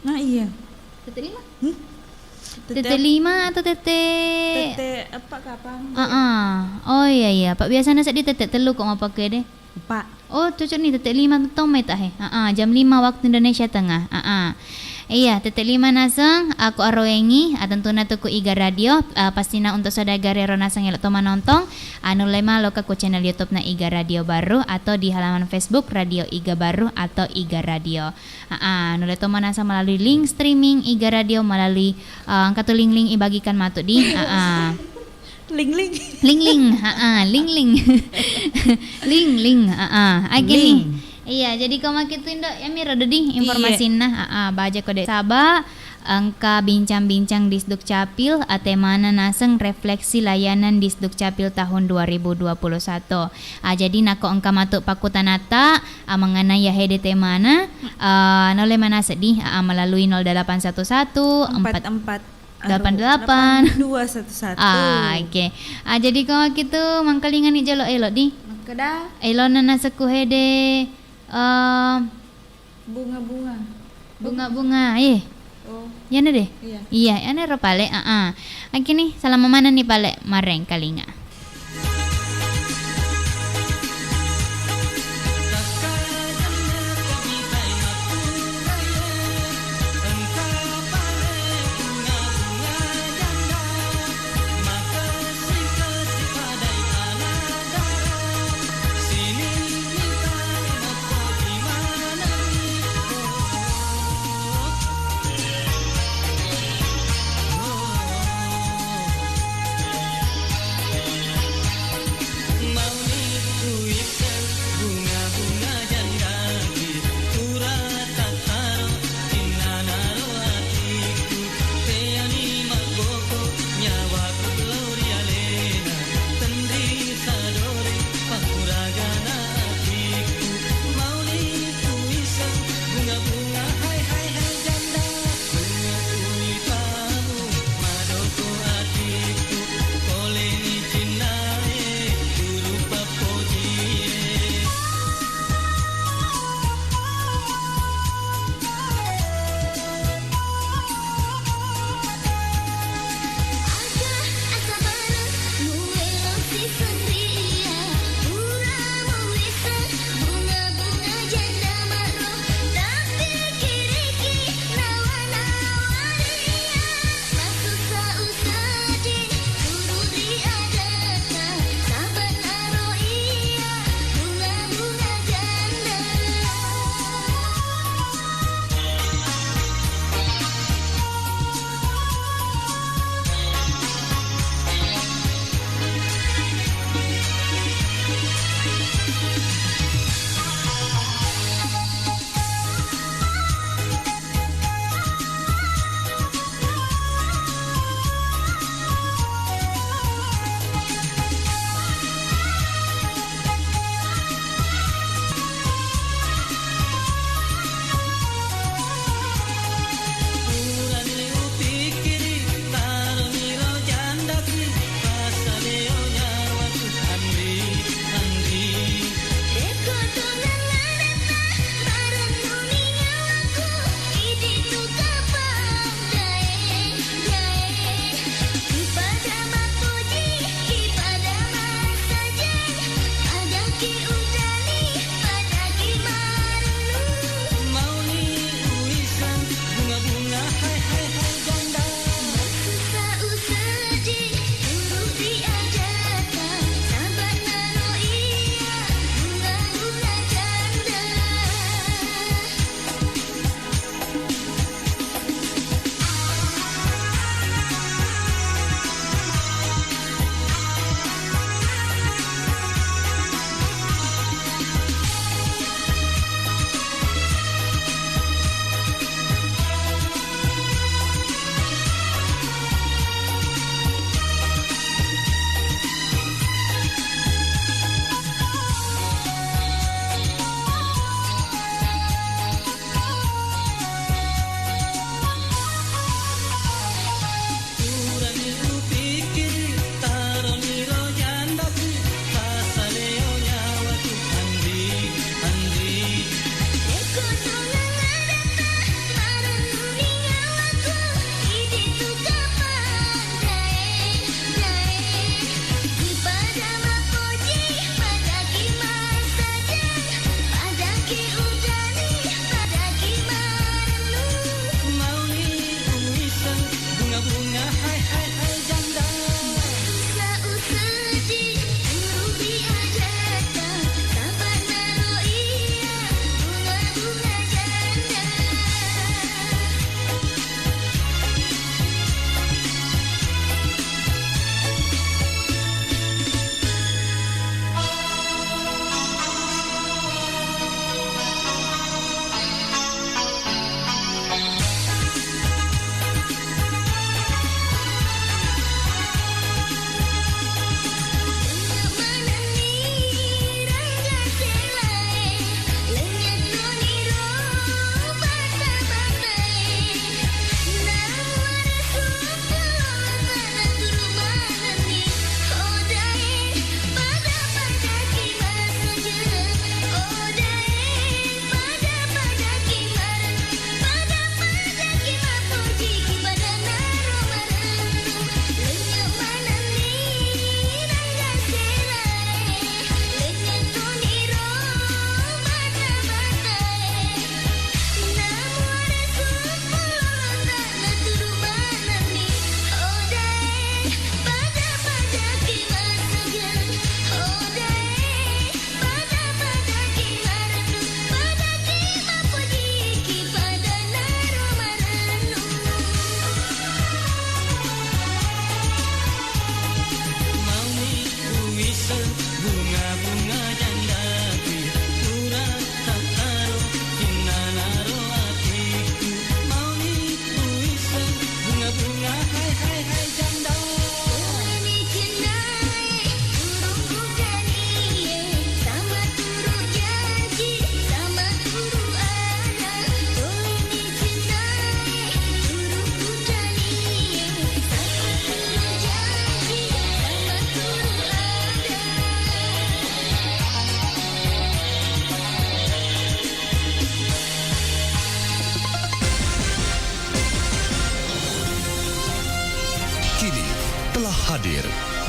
Nah, iya. Tette lima? Hmm? Tette Tette lima atau tette tette apa kapang? Ah, ah. Oh, iya, iya. Pak, biasanya seddi tette tellu kok mau pakai deh. Empat. Oh, cocok nih, tette lima tong mai ta he. Ah, ah. Jam lima waktu Indonesia Tengah. Ah, ah. Iya, tette lima naseng, aku aroengi, ah, tentuna tu ku Iga Radio, ah, pastina untuk saudagar ero naseng elo to manontong, anu lema loka ku channel YouTube na Iga Radio Baru atau di halaman Facebook Radio Iga Baru atau Iga Radio. Aa, nulle to manaseng melalui link streaming Iga Radio melalui, eh, engka tu link-link ibagikan matu di. Aa. Link-link. Link-link, aa, link-link. Link-link, aa. Agi nih. Link. Iya, jadi ko makitu Indo, ya miro dodi informasinna. Iya. Aa, baja kode saba, engka bincang-bincang Disduk Capil, atemana naseng refleksi layanan Disduk Capil tahun dua ribu dua puluh satu. Ah, jadi nako engka matu pakkutanatta, ah, mengenai yahede temana, ah, naulle manaseng di, ah, melalui nol delapan satu satu, empat empat delapan delapan, dua satu satu. Ah, oke. Ah, jadi ko makitu mangkalinga ni jolo elo di. Makkeda. Elo na naseng ku hede, eh, Bunga-bunga. Bunga-bunga, eh. Oh. Iyana deh? Iya. Iya, iyana ro pale, aa. Angkini, salama manenni pale, marengkalinga.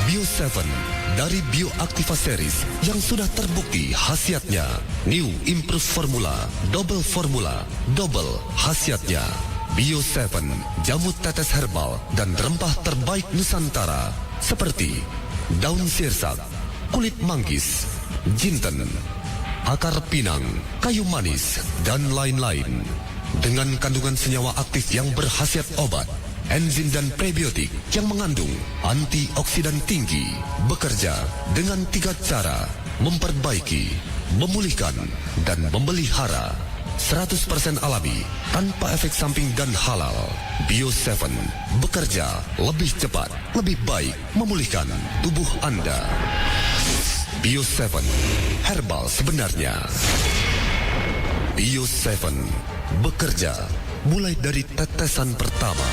Bio seven dari Bioactiva Series yang sudah terbukti khasiatnya. New Improve Formula, double formula, double khasiatnya. Bio seven, jamu tetes herbal dan rempah terbaik Nusantara, seperti daun sirsak, kulit manggis, jinten, akar pinang, kayu manis, dan lain-lain. Dengan kandungan senyawa aktif yang berkhasiat obat, enzim dan prebiotik yang mengandung antioksidan tinggi, bekerja dengan tiga cara, memperbaiki, memulihkan, dan memelihara. Seratus persen alami, tanpa efek samping dan halal. Bio seven bekerja lebih cepat, lebih baik memulihkan tubuh Anda. Bio seven, herbal sebenarnya. Bio seven bekerja mulai dari tetesan pertama.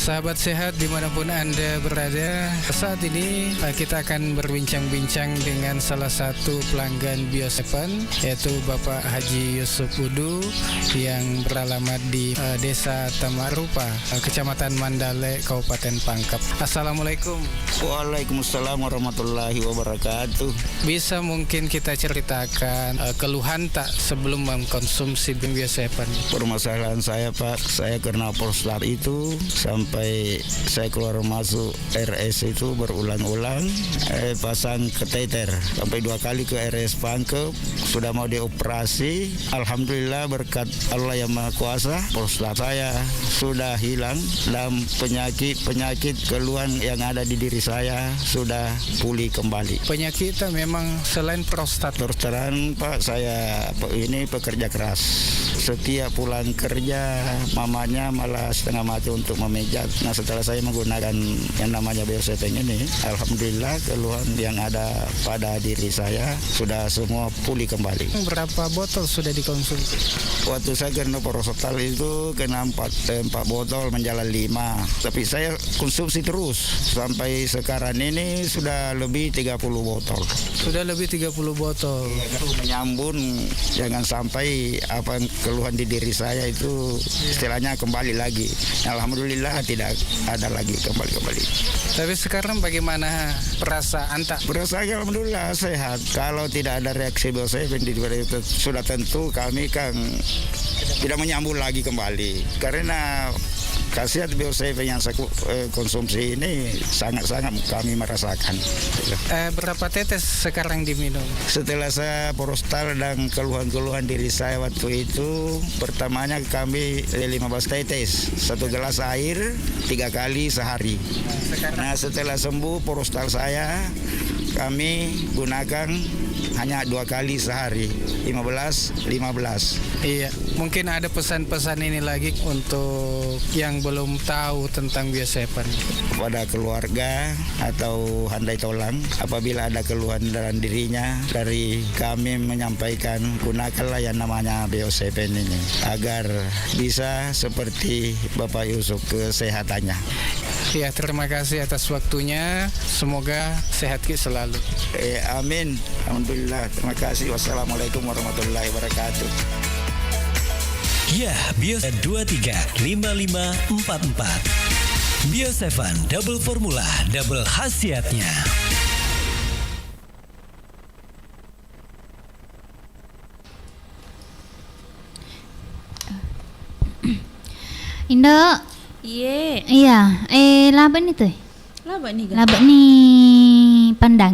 Sahabat sehat dimanapun Anda berada, saat ini, eh, kita akan berbincang-bincang dengan salah satu pelanggan Bio seven, yaitu Bapak Haji Yusuf Udu yang beralamat di, eh, Desa Tamarupa, eh, Kecamatan Mandale, Kabupaten Pangkep. Assalamualaikum. Waalaikumsalam warahmatullahi wabarakatuh. Bisa mungkin kita ceritakan, eh, keluhan tak sebelum mengkonsumsi Bio seven? Permasalahan saya, Pak, saya kena prostat itu sampai saya keluar masuk R S itu berulang-ulang, eh, pasang kateter sampai dua kali ke R S Pangkep, sudah mau dioperasi. Alhamdulillah, berkat Allah Yang Maha Kuasa, prostat saya sudah hilang dan penyakit-penyakit keluhan yang ada di diri saya sudah pulih kembali. Penyakit itu memang selain prostat. Terus terang, Pak, saya pe-, ini pekerja keras. Setiap pulang kerja, mamanya malah setengah mati untuk memijat. Nah, setelah saya menggunakan yang namanya Bio seven ini, alhamdulillah, keluhan yang ada pada diri saya sudah semua pulih kembali. Berapa botol sudah dikonsumsi? Waktu saya kena prostat itu kena empat, eh, empat botol menjalar lima. Tapi saya konsumsi terus sampai sekarang ini sudah lebih tiga puluh botol. Sudah lebih tiga puluh botol. Iya, kan menyambung, jangan sampai apa keluhan di diri saya itu istilahnya kembali lagi. Alhamdulillah, tidak ada lagi kembali-kembali. Tapi sekarang bagaimana perasaan tak? Perasaan alhamdulillah sehat. Kalau tidak ada reaksi Bio seven di, sudah tentu kami kan tidak menyambung lagi kembali. Karena khasiat Bio seven yang saya ku-, eh, konsumsi ini sangat-sangat kami merasakan. Eh, berapa tetes sekarang diminum? Setelah saya prostat dan keluhan-keluhan diri saya waktu itu, pertamanya kami lima belas tetes, satu gelas air tiga kali sehari. Nah, setelah sembuh prostat saya, kami gunakan hanya dua kali sehari, lima belas, lima belas. Iya, mungkin ada pesan-pesan ini lagi untuk yang belum tahu tentang Bio seven. Kepada keluarga atau handai tolang, apabila ada keluhan dalam dirinya, dari kami menyampaikan, gunakanlah yang namanya Bio seven ini agar bisa seperti Bapak Yusuf kesehatannya. Ya, terima kasih atas waktunya. Semoga sehat ki selalu. Eh, amin. Alhamdulillah. Terima kasih. Wassalamualaikum warahmatullahi wabarakatuh. Ya, Bio dua tiga lima lima empat empat. Bio seven, double formula, double khasiatnya. Indo. Iye. Iya, eh, labe'ni tu. Labe'ni ga? Labe'ni pandang.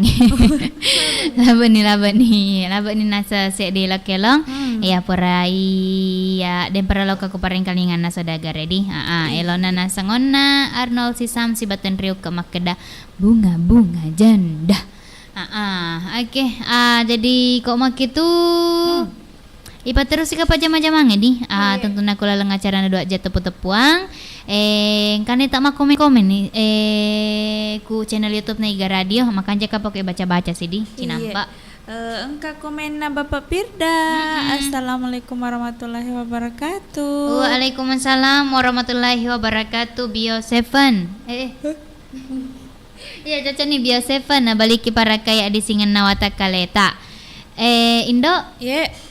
Labe'ni, labe'ni, labe'ni nasa seddi lo kelong. Hmm. Iya, pura iya, den pura loka ku parengkalinganna saudagara di. Aa, iya. Elona nasa ngonna Arnold Sisam sibawa Tenriu ke makkeda bunga-bunga janda. Aa, oke. Ah, jadi ko makkitu. Hmm. Ipatterusika pajama-jamangnge di, ah, iya, tentunna ku laleng acarana Dua Jam Teppu-teppuang. Eh, engkani ta makkomen-komen ni, eh, ku channel YouTube na Iga Radio, makanjaka pake baca-baca sidi, cinampa. Iya. Eh, engka komenna Bapak Firda. Mm-mm. Assalamualaikum warahmatullahi wabarakatuh. Waalaikumsalam warahmatullahi wabarakatuh, Bio Seven. Eh. Iya, cocok ni, Bio Seven, nabaliki parakkai addisingenna watakkaleta. Eh, Indo? Iye.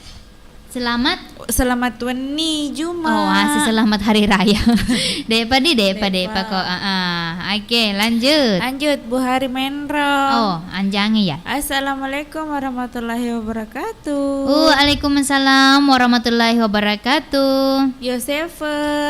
Selamat? Selamat wenni Juma. Oh, ah, selamat hari raya. De'pa di, de'pa, de'pa. De'pa kok. Ah, ah. Oke, lanjut. Lanjut, Bu Hari Menro. Oh, anjangi ya. Assalamualaikum warahmatullahi wabarakatuh. Waalaikumsalam warahmatullahi wabarakatuh. Yosef.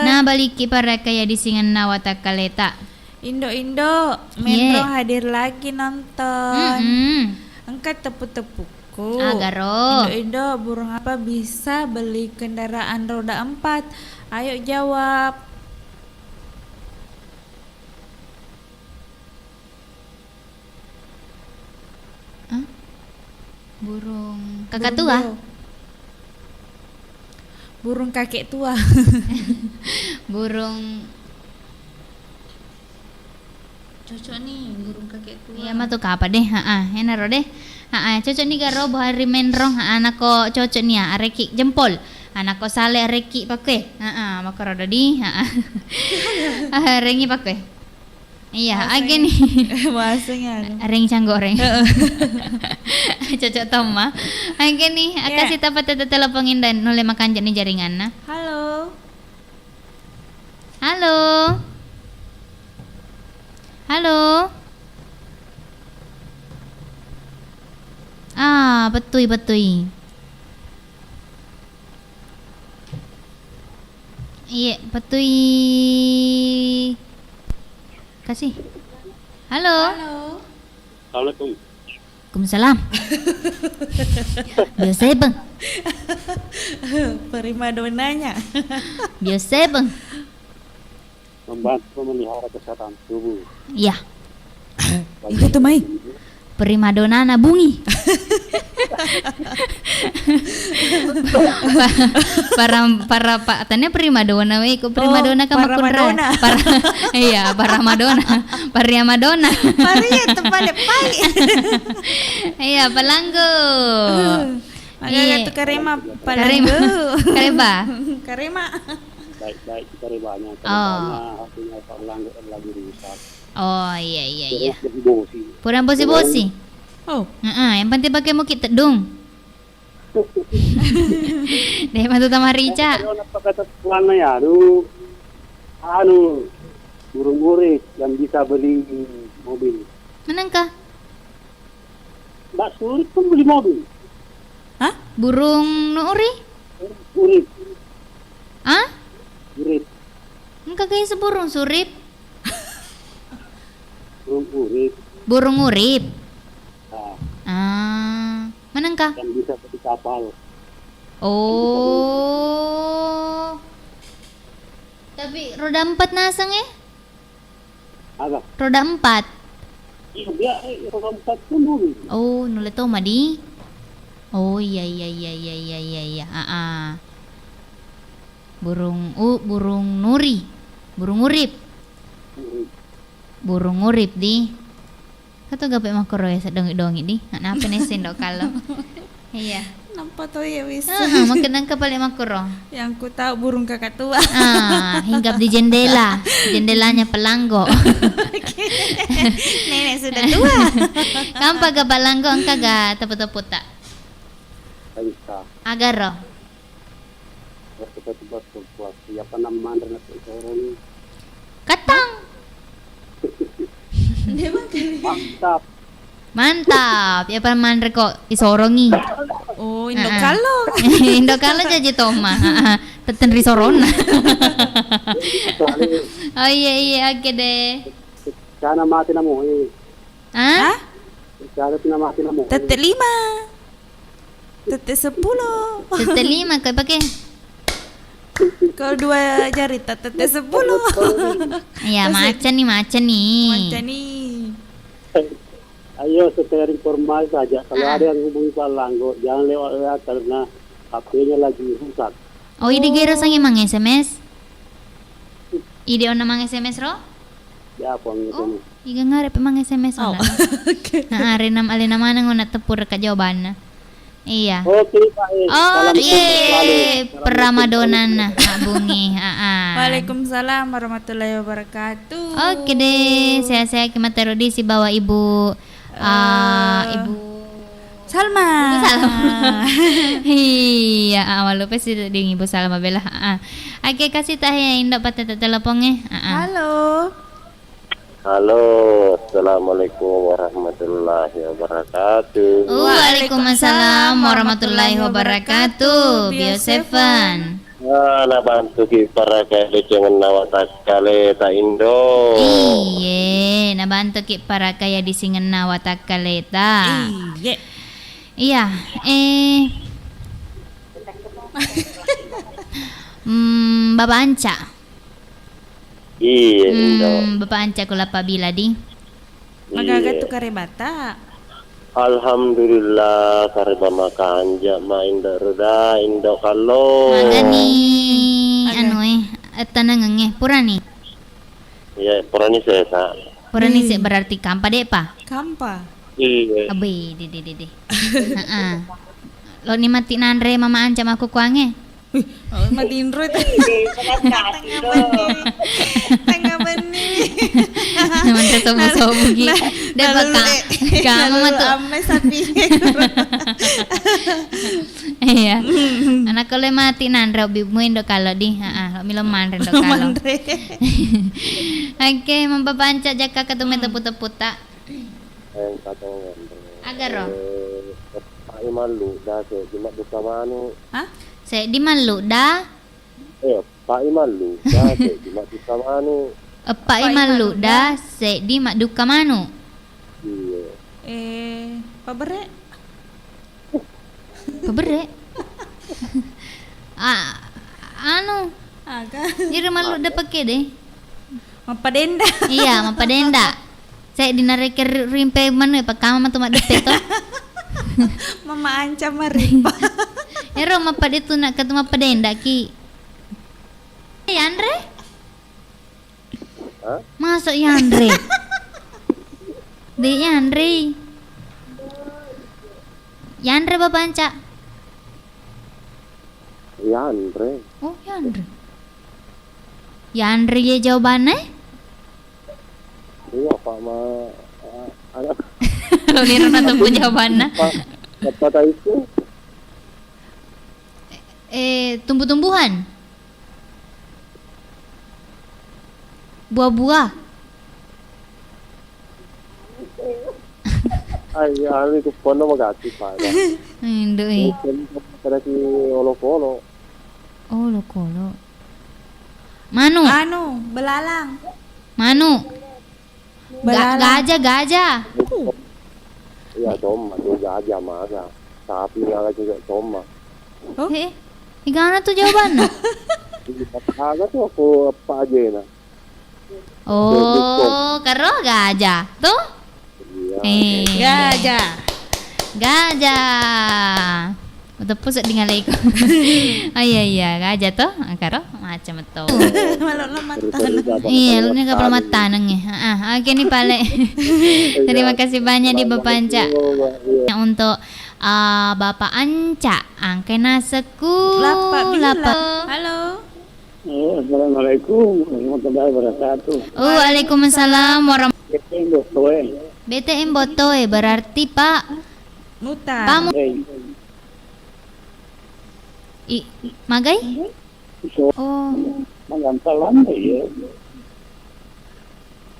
Nah, baliki paraka ya di singenna watakkaleta. Indo-indo, Menro hadir lagi nonton. Mm-mm. Engka tepu-tepu. Ku, agaro. Indo-indo, burung apa bisa beli kendaraan roda empat? Ayo jawab. Hah? Burung kakak tua? Burung kakek tua. Burung Cocok ni, burung kakek tua. Iya matu kapa deh, ha, enaro deh. Ha, cocok ni garo Bu Hari Menro, ha, nako cocok ni ya, areki jempol. Ha, nako sale areki pakoe. Ha, makkoro dodi, ha. Arengi pakoe. Iya, age ni. Bahasanya anu. Areng canggoreng. Cocok tomma. Age ni, akasi tappa tette telepon indan, nulle makanja ni jaringanna. Halo. Halo? Halo? Ah, bettui, bettui. Iye, bettui. Kasih. Halo? Halo. Assalamualaikum. Waalaikumsalam. Biasa, Bang. Primadonanya. Biasa, Bang. Membantu memelihara kesehatan tubuh. Iya. Itu tuh, Mai. Primadonana bungi. Pa-, para, para pa-, tania primadona, weh, kok primadona kan para makunra. Madona. Para, iya, para Madona. Paria Madona. Paria terbalik, Pai. Iya, palanggo. Iya. Magana tu karema, karema. Palanggo. Kareba. Karema. Baik, baik, karebanya. Oh. Karebanya artinya palanggo lagi rusak. Oh, iya, iya, iya. Terus bosi-bosi. Kurang bosi-bosi. Oh. Heeh, yang penting pakai muki tedung. Deh, matu tama rica. Kalau nak pakai tes-, warna ya, anu, anu, burung murid yang bisa beli mobil. Menengka? Mbak Surip pun beli mobil. Hah? Burung nuri? Urip. Hah? Urip. Engka guys burung surip? Burung urip. Burung urip. Ah. Ah, mana engka? Yang bisa beli kapal. Oh. Tapi roda empat naseng, eh? Aga? Roda empat. Iya, dia, eh, roda empat pun mobil. Oh, nulle to madi. Oh, iya, iya, iya. Ah, ah. Burung u-, burung nuri. Burung urip. Urip. Burung urip di. Kato gape makkoro ya sedongi-dongi di. Nak napa nih sendok kalo? Iya. Nampa to iya wis. Heeh, makkeda engka pale makkoro. Yang ku tahu burung kakak tua. Ah, hinggap di jendela. Jendelanya pelanggo. Nenek sudah tua. Kampa ga pelanggo engka ga tepu-tepu tak? Engka. Agaro. Waktu batu-batu kuat. Iya, apa nama manre nak sorong? Katang. Dia makan. Mantap. Mantap. Ya, apa manre kok isorongi? Oh, Indo Kalong. Indo Kalong jaji toma. Heeh. Teten ri sorona. Oh, iya, iya, oke deh. Sana mati namu, eh. Hah? Cara pina mati namu. Tette lima. Tette sepuluh. Tette lima, kau pakai. Kalau dua jari, tak tette sepuluh. Iya, terus macan nih, macan nih. Macan nih. Ayo, sekedar informasi saja. Kalau ada yang hubungi Pak Langgo, jangan lewat W A karena H P-nya lagi rusak. Oh, ide gero sangi mang S M S? Ide onna mang S M S ro? Ya, apa gitu. Oh, iga ngare pe mang S M S onna. Oke. Nah, arena, alena maneng onna teppu reka jawabanna. Iya. Oke, Pak. Oke, Pramadonana, Mak Bungi. Heeh. Waalaikumsalam warahmatullahi wabarakatuh. Oke deh, sehat-sehat ki materru di sibawa Ibu, eh, Ibu Salma. Ibu Salma. Iya, ah, mallupai si ding Ibu Salma bela. Ah. Oke, kasih tahu ya Indo patete teleponnya. Ah, ah. Halo. Halo, assalamualaikum warahmatullahi wabarakatuh. Waalaikumsalam warahmatullahi wabarakatuh, Bio Seven. Ah, nabantuki parakaya disingenna watakkaleta, Indo. Iye, nabantuki parakaya disingenna watakkaleta. Iye. Iya, eh. Hmm, Baba Anca. Iya, Indo. Hmm, Bapa Anca, ku lappa bila di? Magaga tu karebata? Alhamdulillah, kareba makanja ma Indo Ruda, Indo Kallo. Magani, anu eh, attanangeng eh, purani? Iya, purani sesa. Purani se berarti kampa depa? Kampa. Iya. Abe, de, de, de, de. Heeh. Lo ni mati nanre Mama Anca makkukuange? Wih, oh, matinro itu. Tengah benni. Tengah benni. Manre sobu-sobu gi. Nah, deh, nah, baka. Kamu mah tuh. Ame sapi. Iya. Anak kalau mati nanre obi mu Indo Kallo di. Heeh, lo milo manre Indo Kallo. Manre. Oke, Mama Anca jakka ketume tepu-tepu tak. Engka to ngenre. Agaro? Eh, eppai malludda, seddi maddukka manu. Hah? Seddi malludda? Eh, eppai malludda, seddi maddukka manu. Eppai malludda, seddi maddukka manu. Iya. Eh, pabere? Pabere? Ah, anu. Aga? Iro malludda pake deh. Mappadenda. Iya, mappadenda. Saya dinarekke ri-, rimpe manu ya, pakkama matu maddeppe to. Mama Anca marimpa. Ero mappadetu nak katu mappadenda ki. Yanre? Hah? Masuk yanre. Dek yanre. Yanre Bapa Anca. Yanre. Oh, yanre. Yanre ya jawabannya? Iya, Pak, ma, a-, anak. Lo niro na tempo jawabannya. Pak, apa tadi itu? Eh, tumbuh-tumbuhan. Buah-buah. Ai, anu itu kono magati pada. Indo, eh. Kada ki olokolo. Olokolo. Manu. Anu, belalang. Manu. Ga-, belalang. Gajah, gajah. Iya, comma, tu gajah masa. Sapi ala juga comma. Oh? Eh, igana tu jawabanna? Aga tu aku apa aja na. Oh, karo gajah tu? Iya. Eh. Gajah. Gajah. Uteppu sedding alaiku. Oh iya, iya, gajah to, karo macam to. Malu lo matang. Iya, lo ni kapal matang ya. Ah, oke nih pale. Terima kasih banyak di Bapak Anca. Iya. Untuk, ah, Bapak Anca, angke naseku. Lappa bila. Lappa. Halo. Oh, assalamualaikum warahmatullahi wabarakatuh. Oh, waalaikumsalam warahmatullahi. B T M Botoe. B T M Botoe, berarti Pak Muta. Pak Mu-, eh. I-, magai? So, oh. Mangantalan ya.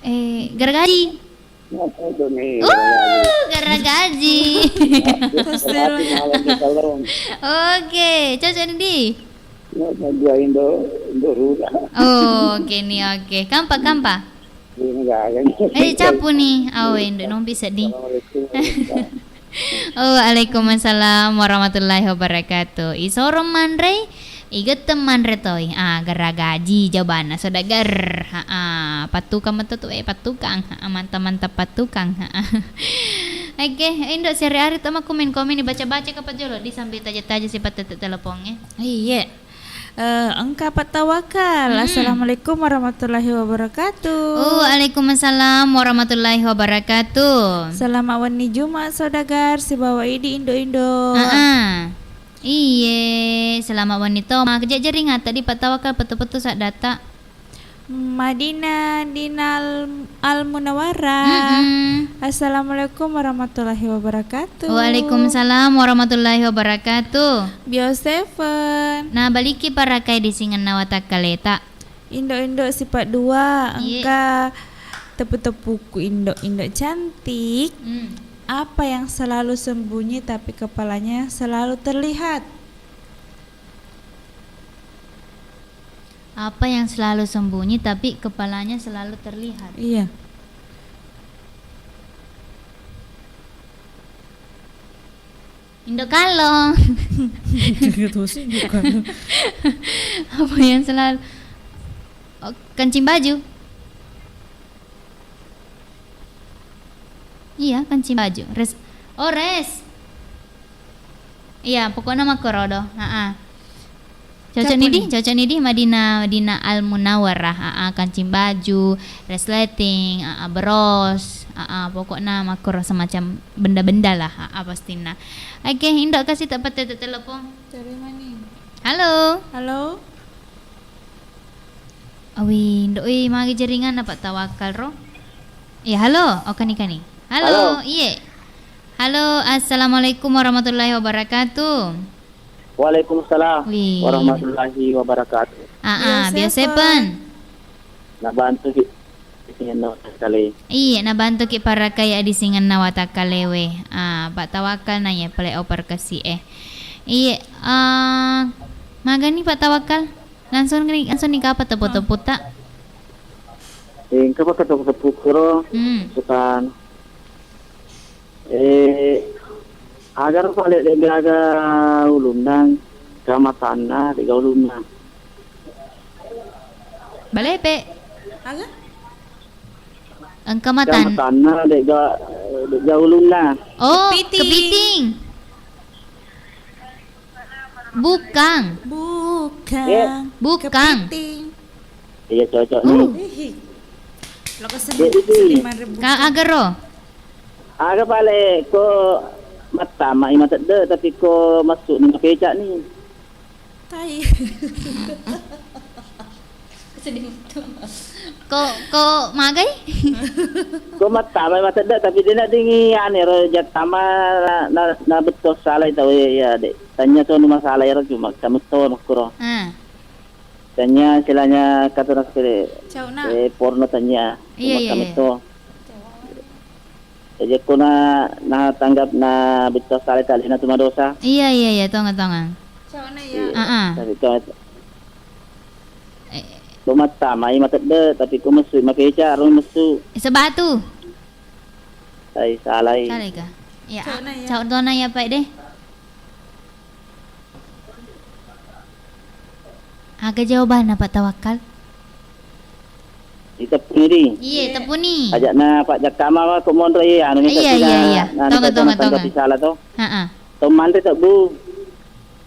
Eh, garagaji. Apa itu nih? Uh, garagaji. Oke, cocok nih, Di. Ya, dia Indo, Indo Ruda. Oh, oke nih, oke. Kampa, kampa? Iya, enggak, kan. Eh, capu nih. Awe, Indo, nompi sedih. Assalamualaikum. Oh, waalaikumsalam warahmatullahi wabarakatuh. Isoro manrei, igetteng manre toi. Ah, garagaji jawabanna, saudagar. Ha, ah, pattukang meto tu, eh, pattukang. Ha, ah, mantap, mantap pattukang. Ha, ah. Oke, Indo, siari-ari to makkomen-komen, dibaca-baca kapa jolo, disambil taja-taja sipa tette telepong, eh. Iya. Eh, engka pattawakal. Hmm. Assalamualaikum warahmatullahi wabarakatuh. Oh, waalaikumsalam warahmatullahi wabarakatuh. Selamat wenni Jumat, saudagar, sibawa idi Indo-Indo. Heeh. Iye, selamat wenni to. Mak, jajari ngata di pattawakal, pettu-pettu saddata. Madina Dinal Al-, Al Munawwarah. Mm-mm. Assalamualaikum warahmatullahi wabarakatuh. Waalaikumsalam warahmatullahi wabarakatuh. Bio Seven. Nah, baliki parakai disingenna watakkaleta. Indo-indo sifat dua, Iye. Engka tepu-tepuku indo-indo cantik. Hmm. Apa yang selalu sembunyi tapi kepalanya selalu terlihat? Apa yang selalu sembunyi tapi kepalanya selalu terlihat? Iya. Indo kallong. Iya tosi, indo kallong. Apa yang selalu, oh, kancing baju. Iya, kancing baju. Res-, oh, res. Iya, pokokna makkoro do. Heeh. Cocok ni di, cocok ni di Madinah, Madinah Al Munawwarah. Aa, kancing baju, resleting, aa, bros, aa, pokokna makkoro semacam benda-benda lah, aa, pastinna. Oke, Indo kasi tak pete telepon. Cari mani. Halo. Halo. Awi, Indo, oi, magi jaringan apa tawakal ro? Iya, halo. Oh, kani, kani. Halo, halo. Iye. Halo, assalamualaikum warahmatullahi wabarakatuh. Waalaikumsalam Wih. warahmatullahi wabarakatuh. Ah, ah, Biasa, biasa, Pak. Pan. Nabantu ki disingenna watakkale. Iye, nabantu ki parakai disingenna watakkalewe. Ah, Pak Tawakal na ye pale oper kasi e. Iye, ah, magani Pak Tawakal? Langsung ni, langsung ni kapa tepu-tepu ta? Eh, engka pa tepu-tepu kuro. Hmm. Sukan. Eh, aga ro pale de gaga ulunna, engka matanna de gaga ulunna. Balepe. Aga? Engka matan. Engka matanna de ga, de gaga ulunna. Oh, kepiting. Kepiting. Bukang. Bukang. Eh. Bukang. Kepiting. Iya, cocok ni. Uh. Hihi. Lo kesel-, jadi, seliman rebu. Ka-, aga ro? Aga pale ko mattama i matedde, tapi ko masuk ni mapeca ni. Tai. Sedih betul. Ko, ko magai? Ko mattama i matedde, tapi de na dingi ane ro jattama na, na, na betto salai tau, iya, iya, de. Tanya to nu masalah ero cuma kamu to makkuro. Ah. Tanya istilahnya kata nak sekali, Cau na. Eh, porno tanya. Iya, cuma iya, kami iya. To. Jadi aku na, na tanggap na betul sekali tali na cuma dosa. Iya, iya, iya, tonga, tonga. Cau na ya. Iya. Ah, ah. Tapi to, eh. Lo mattama i matedde, tapi ko mesu, makeca, ro mesu. Sebatu. Ai, salai. Salai ka? Ya. Cau na ya. Cau to na ya, Pak, deh. Aga jawabanna, Pak Tawakal? Iteppuni di. Iye, teppuni. Ajakna Pak Jakkama wa ko monro, iye, anu ni. Iya, iya, iya. Anu, tonga, tonga, tonga. Salah to. Heeh. To manre tebbu.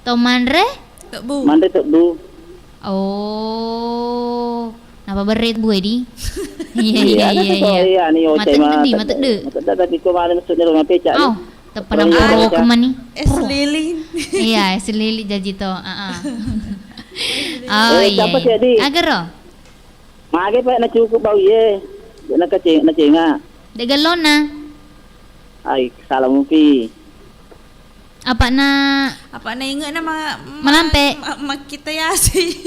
To manre? Tebbu. Manre tebbu. Oh. Napa berre tebbu, di? Iya, iya, iya, iya. Iya, ni, oh, matedde di, matedde. Matedde, tapi ko mana maksudnya rumah peca, oh. Teppana poro kemani. Es lilin. Iya, es lilin jaji to. Heeh. Oh, eh, iya. Siapa sih, Di? Agero. Mage pa na cukup bau ye. Na kaceng-, na cenga. De gellona. Ai, salah mupi. Apa na, apa na inge na ma-, ma-, malampe. Ma-, makkita yasi.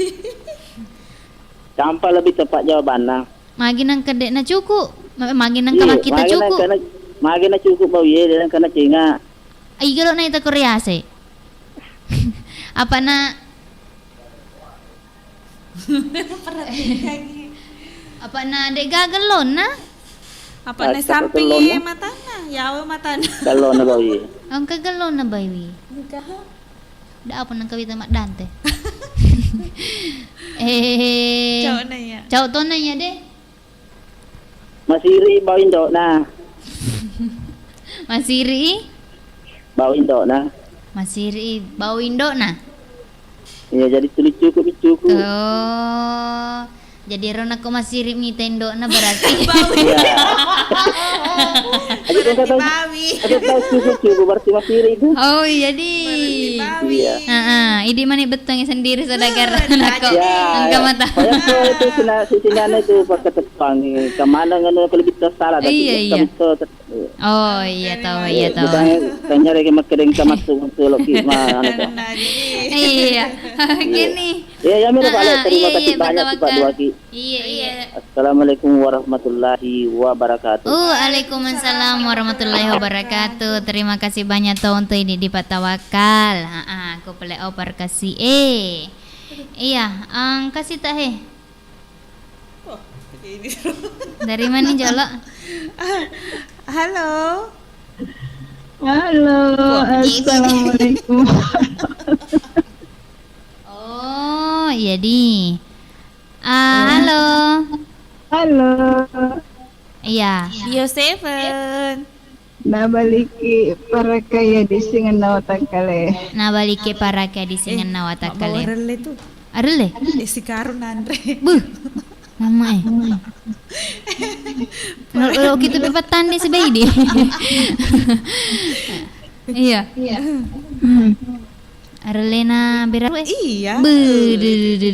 Campa lebih tepat jawabanna. Magi nengka de na cukup, ma-, magi nengka makkita cukup. Iya, magi nengka na, magi na cukup bau ye, de nengka na cenga. Ai gelo na ita Korea se. Apa na perhatikan. Apa na de gaga lona? Apa na sampi matana? Yawa matana. Kalau na bau ye. Engka gelo na bau ye. Engka. Da apa nengka wita maddante. Eh. Cau na ya. Cau to na ya de. Masiri bau indo'na. Masiri? Bau indo'na. Masiri bau indo'na? Iya, jadi tuli cukup, cukup. Oh. Jadi ro nako masiri mita indo'na berarti. Bau. Iya. Berarti bawi. Aku tahu cukup-cukup berarti masiri itu. Oh, iya di. Berarti Iya. Heeh, idi mani bettuangngi sendiri saudagar. Nako engka mata. Payakko itu sina-, sisinana itu pakai tepang. Kemana nganu kalau kita salah, tapi iya, iya. Betul, betul. Oh, iya, tahu, iya, tahu. Tanya lagi makkeda engka masuk untuk loki ma-, anu, toh. Iya. Oke nih. Iya, iya, Mira, Pak Alex, terima kasih banyak, Pak Duaki. Iya, iya. Assalamualaikum warahmatullahi wabarakatuh. Waalaikumsalam warahmatullahi wabarakatuh. Terima kasih banyak to untuk ini di Pak Tawakal. Heeh, aku pele oper kasih. Eh. Iya, ang kasih tak he. Wah, ini. Dari mana, Jolo? Halo. Halo, wah, ini. Assalamualaikum. Oh, iya di. Ah, halo. Halo. Iya. Bio Seven. Nabaliki parakaya di singenna watakkale. Nabaliki parakaya di singenna watakkale. Eh, mabbawa relle tu. Arelle? Eh, si Karun nanre. Buh. Mama eh. Lo, lo gitu pe pattande sebaidi. Iya. Iya. Hmm. Arellena beraru eh. Iya. Buh, du, du.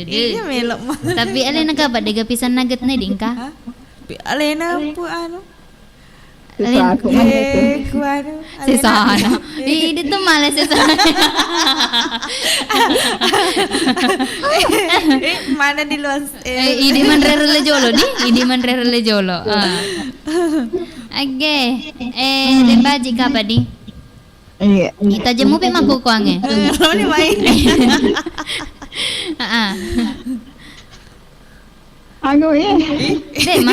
Iya, melok mah. Tapi alena kapa dega pisan nugget ne dingka? Hah? Alena pu anu. Sesa aku. Eh, ku anu, sesana. Ih, idi tu male sesana. Eh, mana di luar, eh, eh, idi manre rele jolo di? Idi manre rele jolo. Ah. Oke. Eh, Dembaji kapa di? Iya. Ita jemu pe mabbukuangnge. Eh, lo ni mai. Heeh. Anu, eh. Dek, Ma.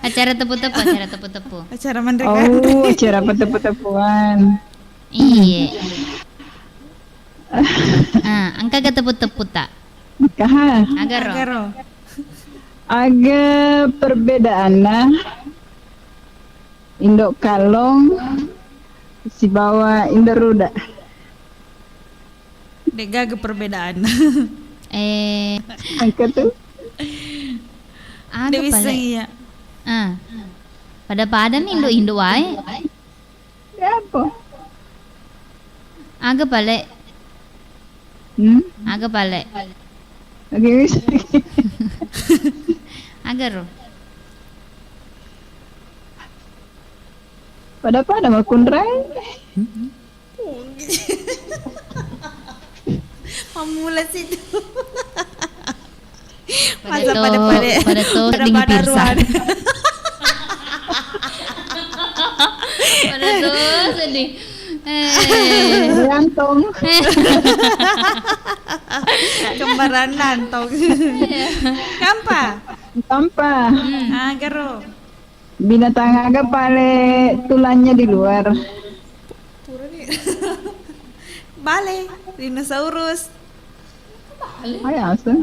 Acara tepu-tepu, acara tepu-tepu. Acara manre. Oh, acara tepu-tepuan. Iya. Ah, engka ga tepu-tepu tak? Engka ha. Agaro. Agaro. Aga perbedaanna Indo' Kallong sibawa Indo' Ruda. De'gaga perbedaan. Eh. Engka tu. Aga pale? Iya. Ah. Pada-pada mi indo-indo wae. Ya apa? Aga pale? Hmm? Aga pale? Oke, wis. Aga ro? Pada-pada makkunrai. Mammula situ. Masa pada-pada, pada to, pada-pada ruan. Pada to sedih. Eh. Berantem. Kembaran nantong. Iya. Kampa? Kampa. Hmm. Ah, garo. Binatang aga pale tulangnya di luar? Pura nih. Bale, dinosaurus. Bale. Ayo, asal.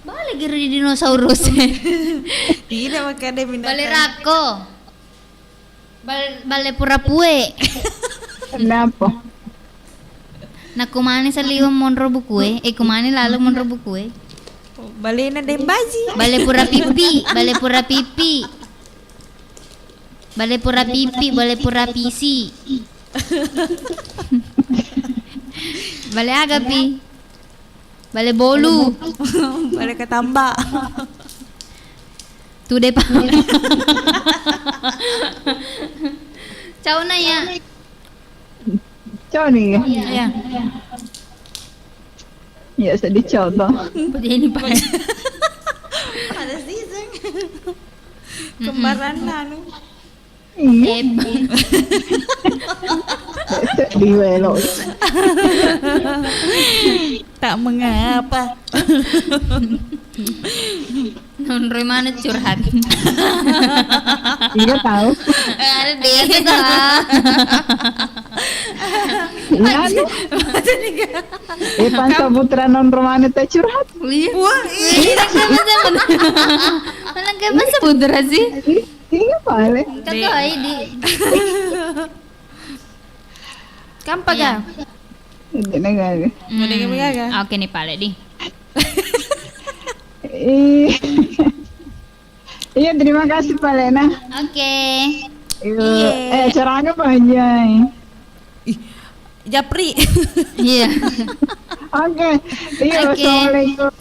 Bale giri dinosaurus. Tidak, makanya binatang. Bale rako. Bal-, bale pura pue. Kenapa? Nakkumani saliweng monro bukue, eh, kumani laleng monro bukue. Balena Dembaji. Bale pura pipi, bale pura pipi. Bale pura pipi, bale pura pisi. Bale aga pi? Bale bolu. Bale katamba. Tude pa. Ciao, Naya. Ciao, Nia. Iya. Iya, sedih ciao toh. Jadi ini pa. Ada season. Kembaran anu. Iya. Em. Sedih welo. Tak mengapa. Nonroi mana curhat. Iya tahu. Eh, ada deh. Iya, anu. Eh, Pan Saputra nonroi mana teh curhat. Iya. Wah, iya. Iya, kan, Mas, Mas. Mana kan Mas Saputra sih? Iya, pale. Engka to, Aidi. Kampa ga? Iya. Engka gaga. Hmm. Engka gaga. Oke nih, pale di. Iya. Iya, terima kasih, Palena. Oke. Iya. Iya. Eh, acaranya panjang. Ih, japri. Iya. Oke. Iya, oke. Assalamualaikum.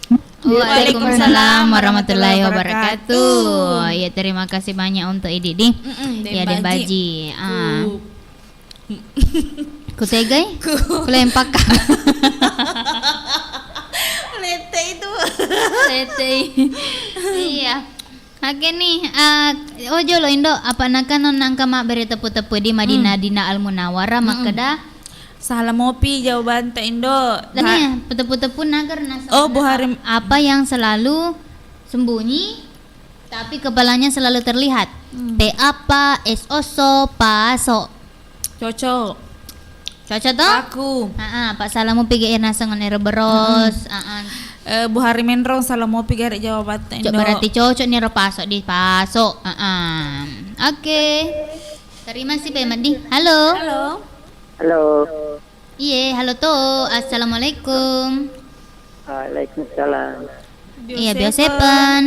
Waalaikumsalam warahmatullahi wabarakatuh. Ya, terima kasih banyak untuk Idi di. Mm-mm, ya, Deng Baji. Baji. Ah. Ku Ku tegai? Ku lempak. Lete itu. Lete. Iya. Oke nih, eh, oh, jolo Indo, apa naka non nangka mabbere teppu-teppu di Madinah, hmm, Dina Al Munawwarah, hmm, makkeda. Salah mopi jawabanta Indo. Tania, peteppu-teppu nagar nasa. Oh, Bu Harim. Apa yang selalu sembunyi tapi kepalanya selalu terlihat? Hmm. P A P, S O S O, paso. Cocok. Cocok toh? Aku. Heeh, Pak Salamu pigi naseng nero beros. Mm-mm. Heeh. Eh, Bu Hari Menrong Salamu pigi ada jawab. Cok, berarti cocok nero paso di paso. Heeh. Oke. Terima kasih Pak Madi. Halo. Halo. Halo. Iye, halo to. Assalamualaikum. Waalaikumsalam. Iya, biasa pen.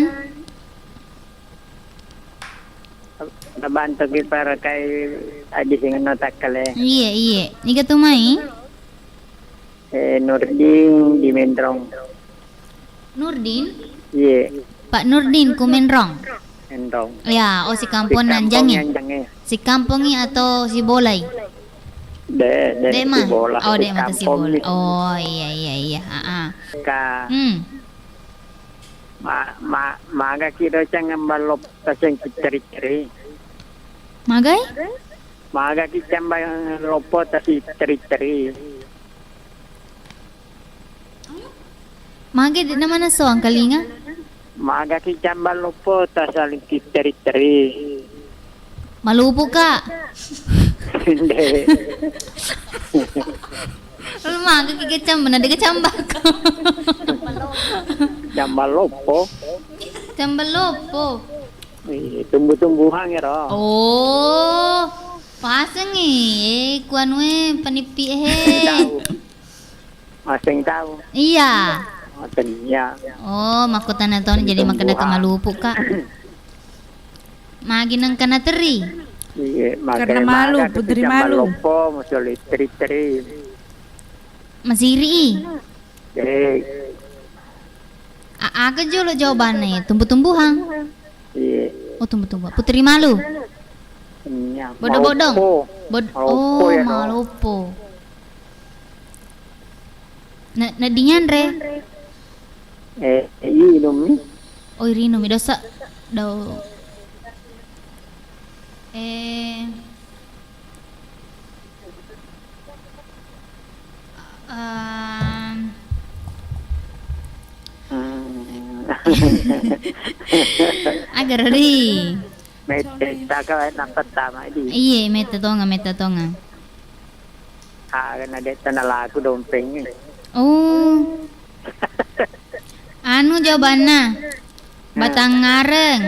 Nabantu ki para kai aji singenna takkale. Iye, iye. Iga tu mai? Eh, Nurdin di Menrong. Nurdin? Iye. Pak Nurdin ku Menrong. Menrong. Ya, oh, si kampung Nanjange. Si kampongi atau si bolai? De, de, de ma? Si bola. Oh, de mata si bola. Oh, iya, iya, iya. Ah, ah. Ka. Hmm. Ma-, ma-, maga ki do cang ballo taseng ceri-ceri. Magai? Maga ki cang ballo po tasi ceri-ceri. Mage de' namana soang kalinga? Maga ki cambang loppo tasaling teri-teri. Malupu ka. Nde. Lu maga ki cambang, na de' cambang. Cambang loppo. Cambang loppo. Ih, tumbuh-tumbuhan ya, ro. Oh, pasengi. Eh, kuanue panipi he. Tahu. Maseng tau. Iya. Oh, tania. Oh, makkutana toni jadi makkeda ka malupu ka. Magi nengka nateri? Iya, karena malu, putri malu. Loppo, musuh listrik teri. Masiri i. Eh. A-, aga jolo jawabanna ya? Tumbuh-tumbuhan. Iya. Oh, tumbuh-tumbuhan. Putri malu. Iya, bodong-bodong. Malopo. Bod-, malopo oh, ya, no. Malopo. Na, na dinyanre? Eh, iya, inung mi. Oh, irinung mi dosa. Dau. Eh. Ehm. Hmm. Agar ri. Metta ka nappa tama di. Iye, metta tonga, metta tonga. Ah, na de' tana laku dompeng. Oh. Anu jawabanna. Nah. Batang areng.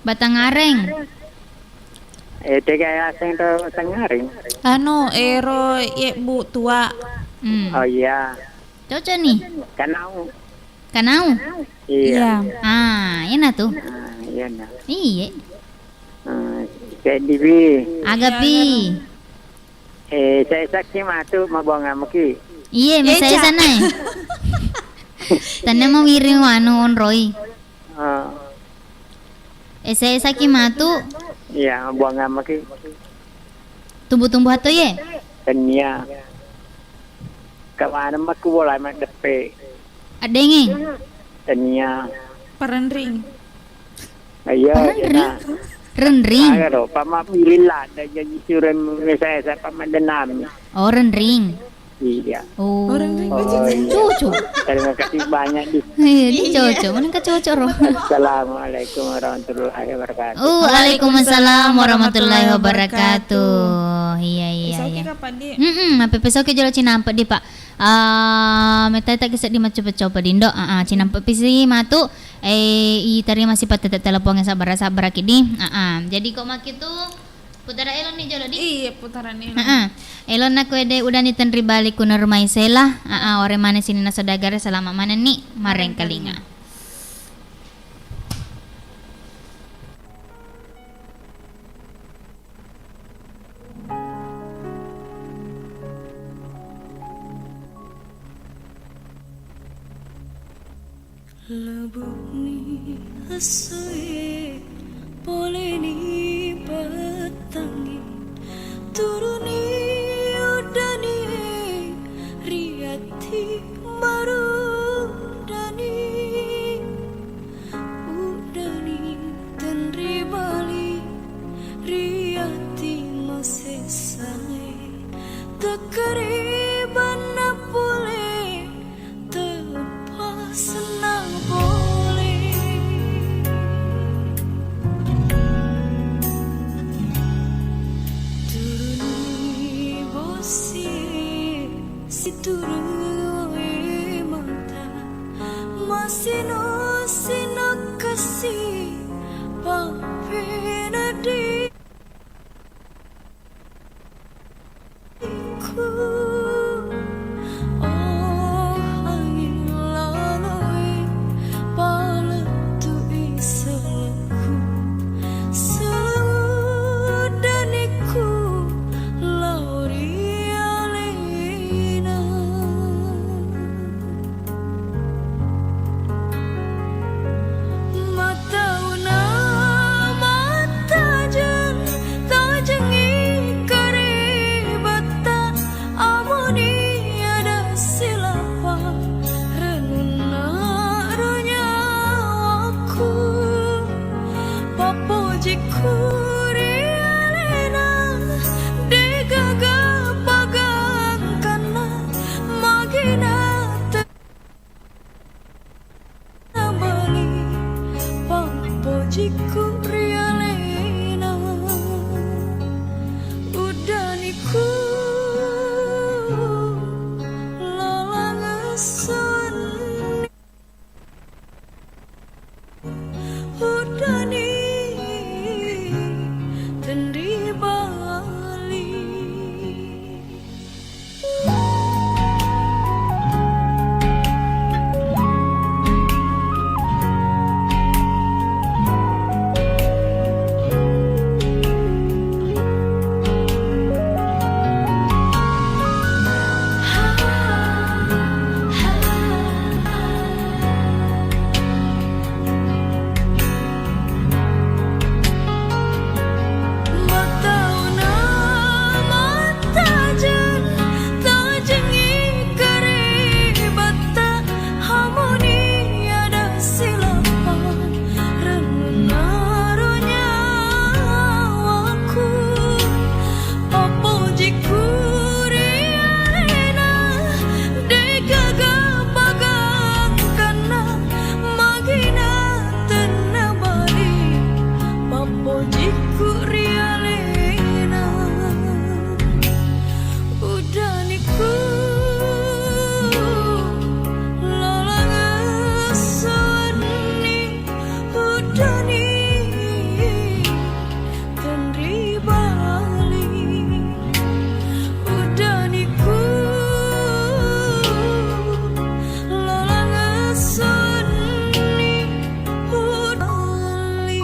Batang areng. Eh, tega aseng to batang areng. Anu, ero, ye, Bu, tua. Hmm. Oh, iya. Cocok nih. Kanau. Kanau? Iya. Iya. Ah, enak tuh. Ah, iya, nah. Iya. Ah, jadi, Pi. Aga, Pi. Eh, saya saksi matu mabuang amaki. Iya, eh, misalnya sana ya. Tanda mau wiring wanu onroi. Ah. Eh, saya saksi matu. Iya, mabuang amaki. Tumbuh-tumbuh atau ye? Tania. Kemana maku bola mak depe? Adengeng. Tania. Parenring. Iya, renring. Renring. Ayo, Pak, maaf, lila, ada janji suruh saya, saya, Pak, madenami. Oh, renring. Iya. Oh. Oh, renring. Oh, iya. Cocok. Terima kasih banyak, di. Iya, di cocok. Mana ke cocok, roh? Assalamualaikum warahmatullahi wabarakatuh. Oh, waalaikumsalam warahmatullahi wabarakatuh. Iya, iya, iya. Kapan, di? Mm-mm, mapepesoki jolo cinampe, di, Pak. Ah, metai tak seddi maccopa-copa dindo. Ah, ah, cinampe pisi matu. Eh, i tarima sipattette telepon sabbara-sabbara kidi. Ah, ah. Jadi ko makitu putara elon ni jolo di? Iya, putaran elon. Ah, ah. Elon nako ede udani tenri bali ku nermai sela. Ah, ah, ore mane sini nasodagare selama mane ni marengkalinga. Buni essoe, poleni pettangnge, turuni uddani ri ati maruddani, uddani tenri bali ri ati masessae, tekkere banna pole. Teppa sennang pole. Turuni bosi, siturue mata, masino-sino kasi, pappena di- Ku, oh, angin laloe, palettu'i selekku, seleng uddaniku lao ri alena. Matauna mattajeng, tajengngi karebatta, amoni ada silapa, renunna ro nyawaku, pappojiku ri alena, degaga pagangkanna, magina te- Nabali pappojikku ri alena, uddaniku lalang essoanni, uddani tenri bali. Matauna mattajeng, tajengngi karebatta, amoni ada silapa, renunna ro nyawaku. Pappojiku ri alena, degaga pagangkanna, magina tenna bali. Pappojiku ri alena, uddaniku lalang essoanni, uddani tenri bali, uddaniku lalang essoanni, uddani.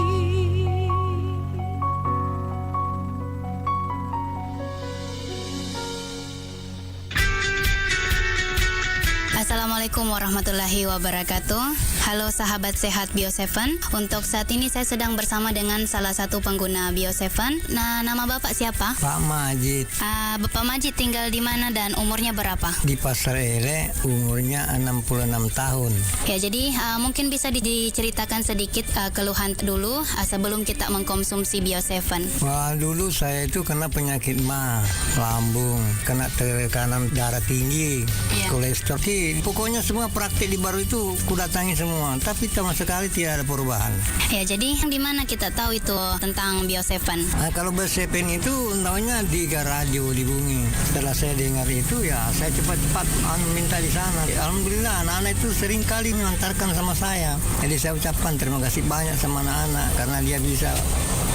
Assalamualaikum warahmatullahi wabarakatuh. Halo sahabat sehat Bio Seven. Untuk saat ini saya sedang bersama dengan salah satu pengguna Bio Seven. Nah, nama Bapak siapa? Pak Majid. Ah, Bapak Majid tinggal di mana dan umurnya berapa? Di Pasar Ele, umurnya enam puluh enam tahun. Ya, jadi, ah, mungkin bisa di-, diceritakan sedikit, ah, keluhan dulu, ah, sebelum kita mengkonsumsi Bio Seven. Wah, dulu saya itu kena penyakit ma, lambung, kena tekanan darah tinggi, iya, kolesterol. Ki, pokoknya semua praktek di Baru itu kudatangi semua, tapi sama sekali tidak ada perubahan. Ya, jadi di mana kita tahu itu tentang Bio Seven? Nah, kalau Bio Seven itu namanya di radio di Bumi. Setelah saya dengar itu, ya saya cepat-cepat, anu, minta di sana. Alhamdulillah, anak-anak itu sering kali mengantarkan sama saya. Jadi saya ucapkan terima kasih banyak sama anak-anak karena dia bisa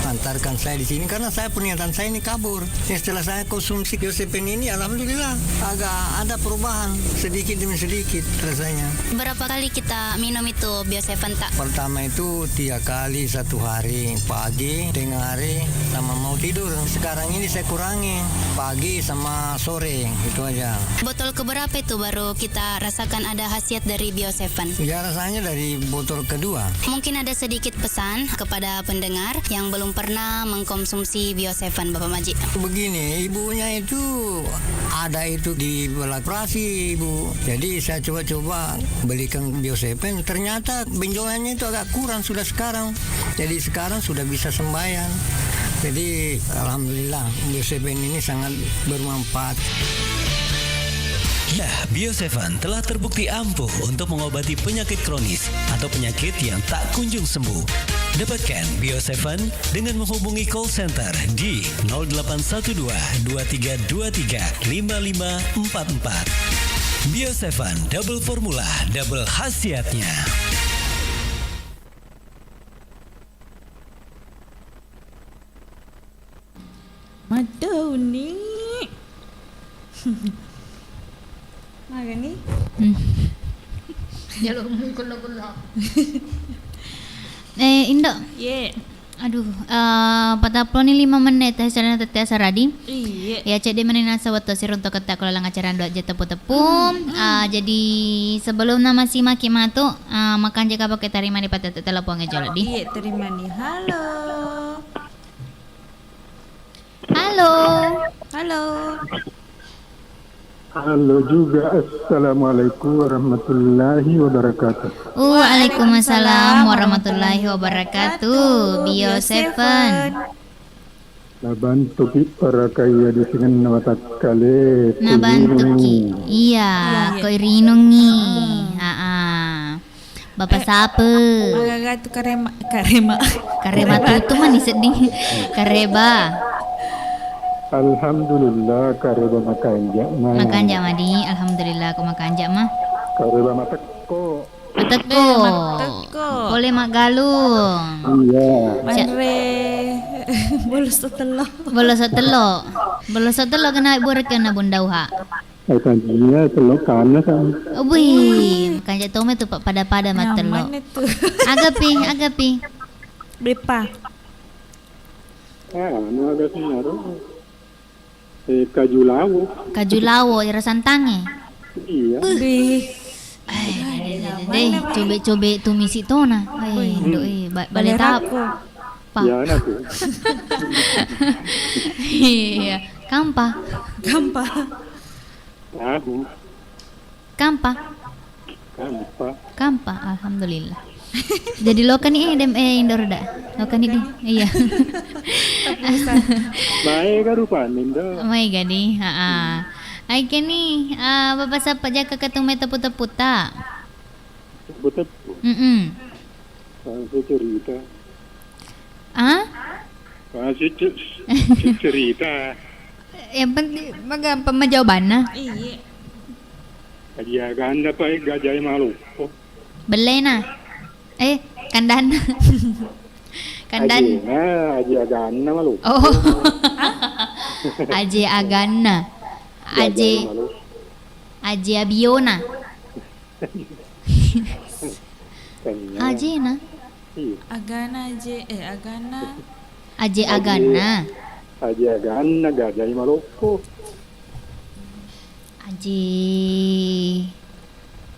antarkan saya di sini, karena saya, pernyataan saya ini kabur. Ya, setelah saya konsumsi Bio Seven ini, alhamdulillah, agak ada perubahan sedikit demi sedikit. Rasanya. Berapa kali kita minum itu Bio Seven, tak? Pertama itu tiga kali satu hari, pagi, tengah hari, sama mau tidur. Sekarang ini saya kurangi, pagi sama sore, itu aja. Botol keberapa itu baru kita rasakan ada khasiat dari Bio Seven? Ya, rasanya dari botol kedua. Mungkin ada sedikit pesan kepada pendengar yang belum pernah mengkonsumsi Bio Seven, Bapak Maji. Begini, ibunya itu ada itu di Belaprasi, Ibu. Jadi saya coba-coba belikan Bio Seven, ternyata benjolannya itu agak kurang sudah sekarang. Jadi sekarang sudah bisa sembahyang. Jadi alhamdulillah, Bio Seven ini sangat bermanfaat. Ya, Bio Seven telah terbukti ampuh untuk mengobati penyakit kronis atau penyakit yang tak kunjung sembuh. Dapatkan Bio Seven dengan menghubungi call center di nol delapan satu dua, dua tiga dua tiga, lima lima empat empat. Bio Seven double formula, double khasiatnya. Madauni. Magani? Hmm. Jalo mui kulla-kulla. Eh, Indo. Ye. Aduh, eh, patappulo ni lima menit, eh, sarana tette asaradi. Iye. Ya, cedde mani nasa wettu siruntu ketta ko laleng acara dua je tepu-tepu. Hmm, hmm. Ah, jadi sebelum nama simaki matu, ah, makanja kapake tarima ni patette telepon e jolo di. Iye, terima ni. Halo. Halo. Halo. Halo juga. Assalamualaikum warahmatullahi wabarakatuh. Waalaikumsalam warahmatullahi wabarakatuh. Bio Seven. Nabantuki parakaiya desingenna watakkale. Nabantuki. Iya, iya, iya. Ko irinungi. Heeh. Bapak, eh, sapa? Magaga tu karema, karema. Karema tutu mani sedding. Kareba. Alhamdulillah, kareba makanja, Ma. Makanja, Madi. Alhamdulillah, ko makanja, Ma. Kareba matekko. Matekko. Eh, matekko. Pole maggalung. Iya. Manre. Boloso tello. Boloso tello. Boloso tello kena burek kena bundauha. Ai, tania tello kanna sa. Wih, makanja tome tu, Pak, pada-pada mattello. Nyamanna tu. Agapi, agapi. Beppa. Ah, anu aga sinaro. Eh, kaju lawo. Kaju lawo, ira santange. Iya. Bih. Eh, deh, cobe-cobe tumisi tona. Eh, wih. Indo, eh, ba-, bale tap. Bale rako. Pa. Iya, anak tu. Iya. Kampa. Kampa. Aku. Kampa? Kampa. Kampa, alhamdulillah. Jadi lokani, eh, dem, eh, Indo da. Lokani deh. Iya. Maega rupani, Indo. Maega di, ha. Ai keni, ah, Bapak sapa jaka ketung mai tepu-tepu ta? Tepu-tepu. Mm-mm. Langsung cerita. Ah? Wah, cucu, cucu cerita. Yang penting, maga-, apa ma jawabanna? Iya. Aji aganna pa, eh, gajai maloppo. Bellena. Eh, kandanna. Kandan. Ajena, aji aganna maloppo. Oh. Aji aganna. Gajai maloppo. Aji abiona. Tania. Ajena. Iya. Agana aje, eh, agana. Aje aganna. Aje aganna gajai maloppo. Aje.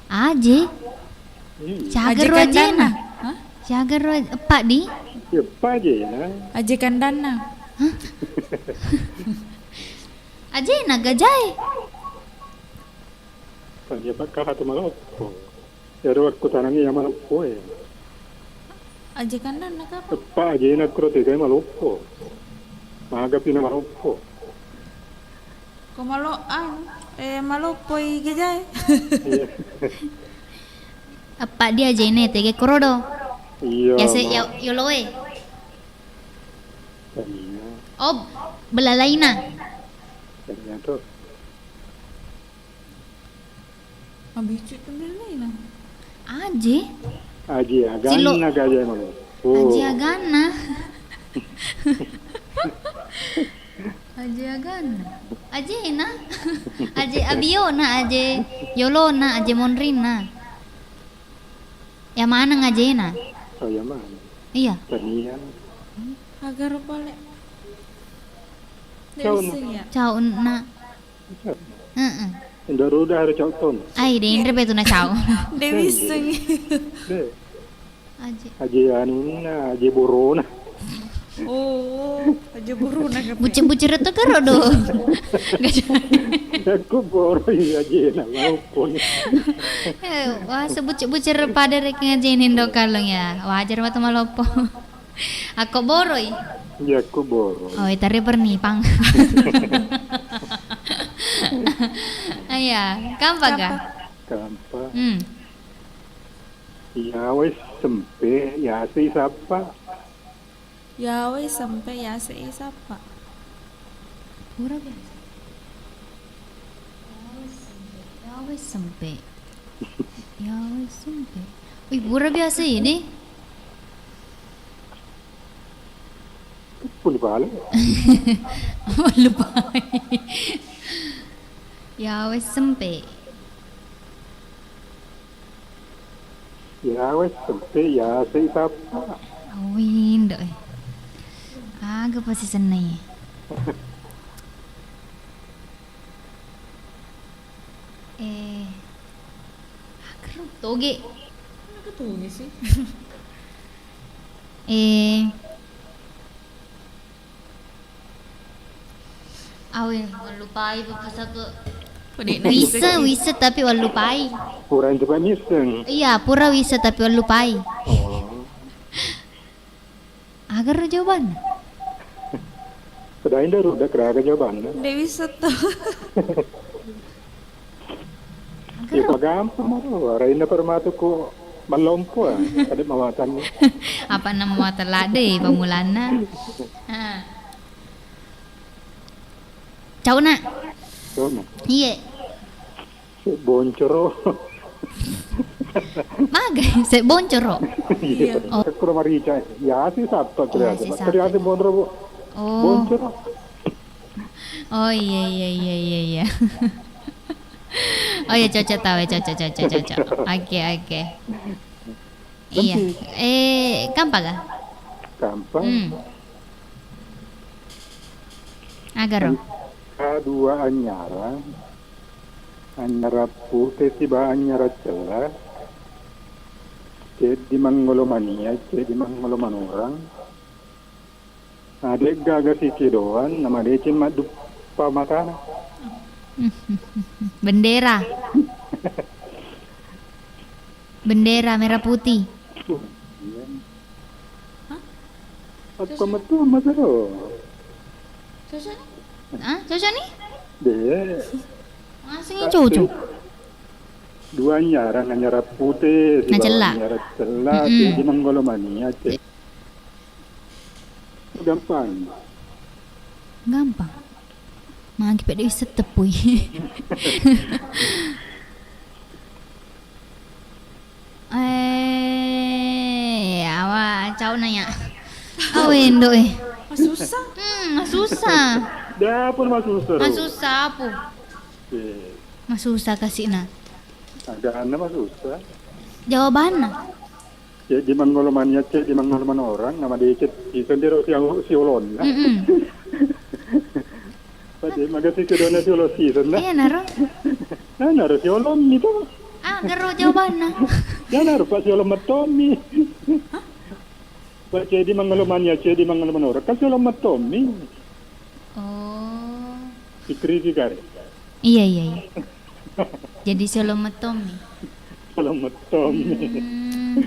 Aje? Iya. Siaga ro ajena? Hah? Siaga ro aj-, eppa di? Iya, eppa ajena. Aje kandanna. Hah? Ajena gajai. Tania pakkaha tu maloppo. Iyaro wakkutanangngi iya maloppoe. Aje kandanna kapa? Eppa ajena kuro tegai maloppo. Magapi na maloppo. Ko malo-, anu, eh, maloppoi gejae. Iya. Eppa di ajene tege korodo. Iya. Yase, ma- ya, yoloe. Iya. Oh, belalaina. Iya tuh. Mabicu tu belalaina. Aje. Aje aganna gajai maloppo. Aje aganna. Aje aganna. Ajena. Aje abiona, aje yolona, aje monrinna. Ya maneng ajena. Oh, ya maneng. Iya. Tania. Agaro pale. Cau, Nak. Cau, Nak. Heeh. Indo ruda harus cau ton. Ai, de inre betu na cau. De wisseng. De. Aje. Aje anunna, aje borona. Oh, aje borona kape. Buce-buce reto karo do. Aku boroi aje na maupun. Eh, wah, sebuce-buce pada rek ngajenin do kalong ya. Wajar matu maloppo. Akko boroi? Iya, akko boroi. Oh, itare pernipang. Iya, kampa ga? Kampa. Hmm. Iya, wes sempe, ya, si sapa? Yawai sempe yasei sappa. Pura biasa. Yawai sempe. Yawai sempe. Yawai sempe. Wih, pura biasa ini. Puli balik. Lupa. Yawai sempe. Ya wes, sempe ya sei sappa. Awin do eh. Aga pasti senai. Eh, aga ro toge. Aga toge sih. Eh, Awe, wallupai pa pusaka. Wisseng, wisseng tapi wallupai. Purain cepat misseng. Iya, pura wisseng tapi wallupai. Oh. Aga ro jawabanna? Sudah indah rudak raga jawabanna. Dewi Seto. Iya, pagampang maro. Rainna permatu ku mallompo, ah. Kada mawatan. Apa na mawatan lade pamulanna? Ha. Cau, Nak. Cau, Nak. Iye. Boncoro. Magai, se boncoro. Iya. Oh. Kuro marica. Ya, si sappa. Oh, ternyata. Si sappa. Ternyata boncoro, Bu. Oh. Boncoro. Oh, iya, iya, iya, iya, iya. Oh, iya, cocok tau, ya, cocok, cocok, cocok. Oke, oke. Iya. Eh, kampa ga? Kampa. Hmm. Aga ro? Ka dua anyara, anyara pute siba anyara cella, ceddi mangolo mania, ceddi mangolo manorang. Nah, de'gaga sikedoang namadeceng madduppa matana. Bendera. Bendera merah putih. Hah? Apa metu mataro? Cocok ni? Ah, cocok ni? De. Masih cocok. Dua nyarang, nyara pute, na cella. Nyara cella, mm-mm. Di manggolo mania, cek. Gampang. Gampang. Magi pede wisseng teppui. Eh, awa, cau nanya. Awe ndo eh. Masussa. Hmm, masussa. Dapur masussa. Masussa apa? Eh. Masussa kasih na. Ada anak masussa. Jawabanna. Ceddi manggolo mania, ceddi manggolo manorang, namadeceng siseng dero siang siolonna. Mm-mm. Pade magasi kedona siolo siseng na. Iya naro. Nah, naro siolommi to. Ah, garo jawabanna. Nah, naro pa siolo mettommi. Hah? Pa ceddi manggolo mania, ceddi manggolo manorang, kan siolo mettommi. Oh. Pikkiriki kare. Iya, iya, iya. Jadi siolo mettommi. Siolo mettommi. Hmm.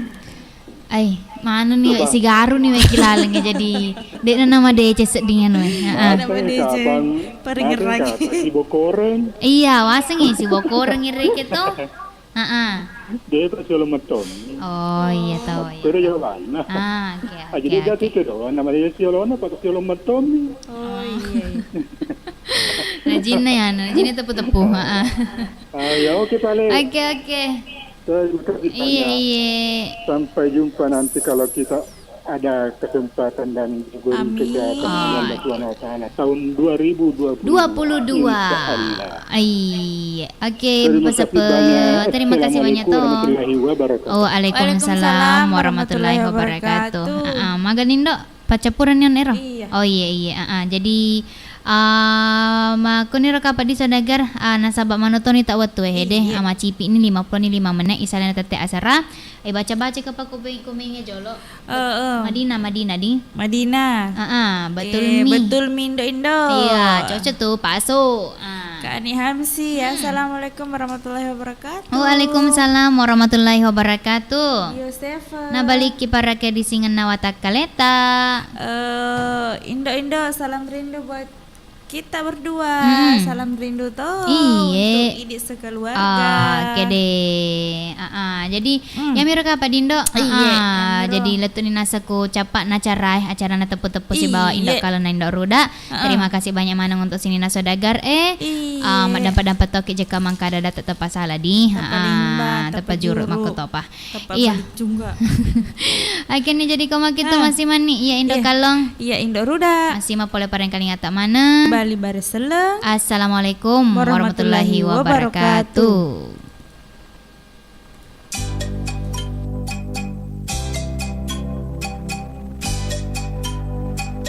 Ai, manu ni, coba. Sigaru ni, weki laleng ya, jadi de'na namadeceng sedding anu, eh. Heeh. Namadeceng. Kapang, paringerrang. Kapang, sibokoreng. Iya, waseng ya, sibokoreng ireke to. Heeh. Dia itu siolo mettommi. Oh, iya, tahu, iya. Makkeda jawabanna. Ah, oke, oke, oke. Ah, jadi dia itu doang, namadeceng siolona, pa siolo mettommi. Oh, iya, iya. Rajinna ya, anu, rajinna tepu-tepu, heeh. Ah, ya, oke, paling. Oke, oke. Terima kasih banyak. Iya, iya. Sampai jumpa nanti kalau kita ada kesempatan dan diberi kesehatan oleh Allah Subhanahu wa Taala tahun dua ribu dua puluh dua. Dua puluh dua. Insya Allah. Iya. Oke, Terima kasih Bapak Sepe. Banyak. Terima kasih banyak, Assalamualaikum Toh. Warahmatullahi wabarakatuh. Oh, waalaikumsalam Waalaikumsalam warahmatullahi warahmatullahi wabarakatuh. wabarakatuh. Heeh, maga ni, Ndok? Paccappureng ni on ero? Iya. Oh, iya, iya. Heeh. Jadi, ah, makkuniro kapang di saudagar, ah, nasaba manutoni ta wettu e, hede, Iya. ah, macipi ni lima puluh ni lima menit, isalena tette asera. Eh, baca-baca ke pa kuping-, kuminge jolo. Heeh. Madinah, Madinah, ding. Madinah. Ah, ah, betul Eh, mi. Betul mi, Indo-Indo. Iya, cocok tuh, paso. Ah. Kak Ani Hamsi, Hmm. Assalamualaikum warahmatullahi wabarakatuh. Waalaikumsalam warahmatullahi wabarakatuh. Yosefa. Nabalikki parake di singenna watakkaleta. Eh, Indo-Indo, salam rindu buat kita berdua. Hmm. Salam rindu Toh Iye. Untuk Idik sekeluarga. Ah, oke deh. Ah, ah. Jadi, Hmm. yamiro kapang di, Indo? Iye, Ah, ah. yamiro. Jadi, lettu ni naseng ku cappa na acara e, acarana Teppu-teppu sibawa Indo Iye. Kalong na Indo Ruda. Ah, ah. Terima kasih banyak maneng untuk sininna saudagar e. Iye. Ah, maddampa-dampa toki jekka mangkada datta tepasala di. Teppa Ah, limba, teppa teppa juru, juru. Makkutopa. Teppa Iya. balik jungga. Akhirnya jadi koma kita Ah. masih mani. Iya, Indo Iya. Kalong. Iya, Indo Ruda. Masih ma pole parengkalingatta maneng. Bali bare selleng. Assalamualaikum warahmatullahi Warahmatullahi wabarakatuh. wabarakatuh.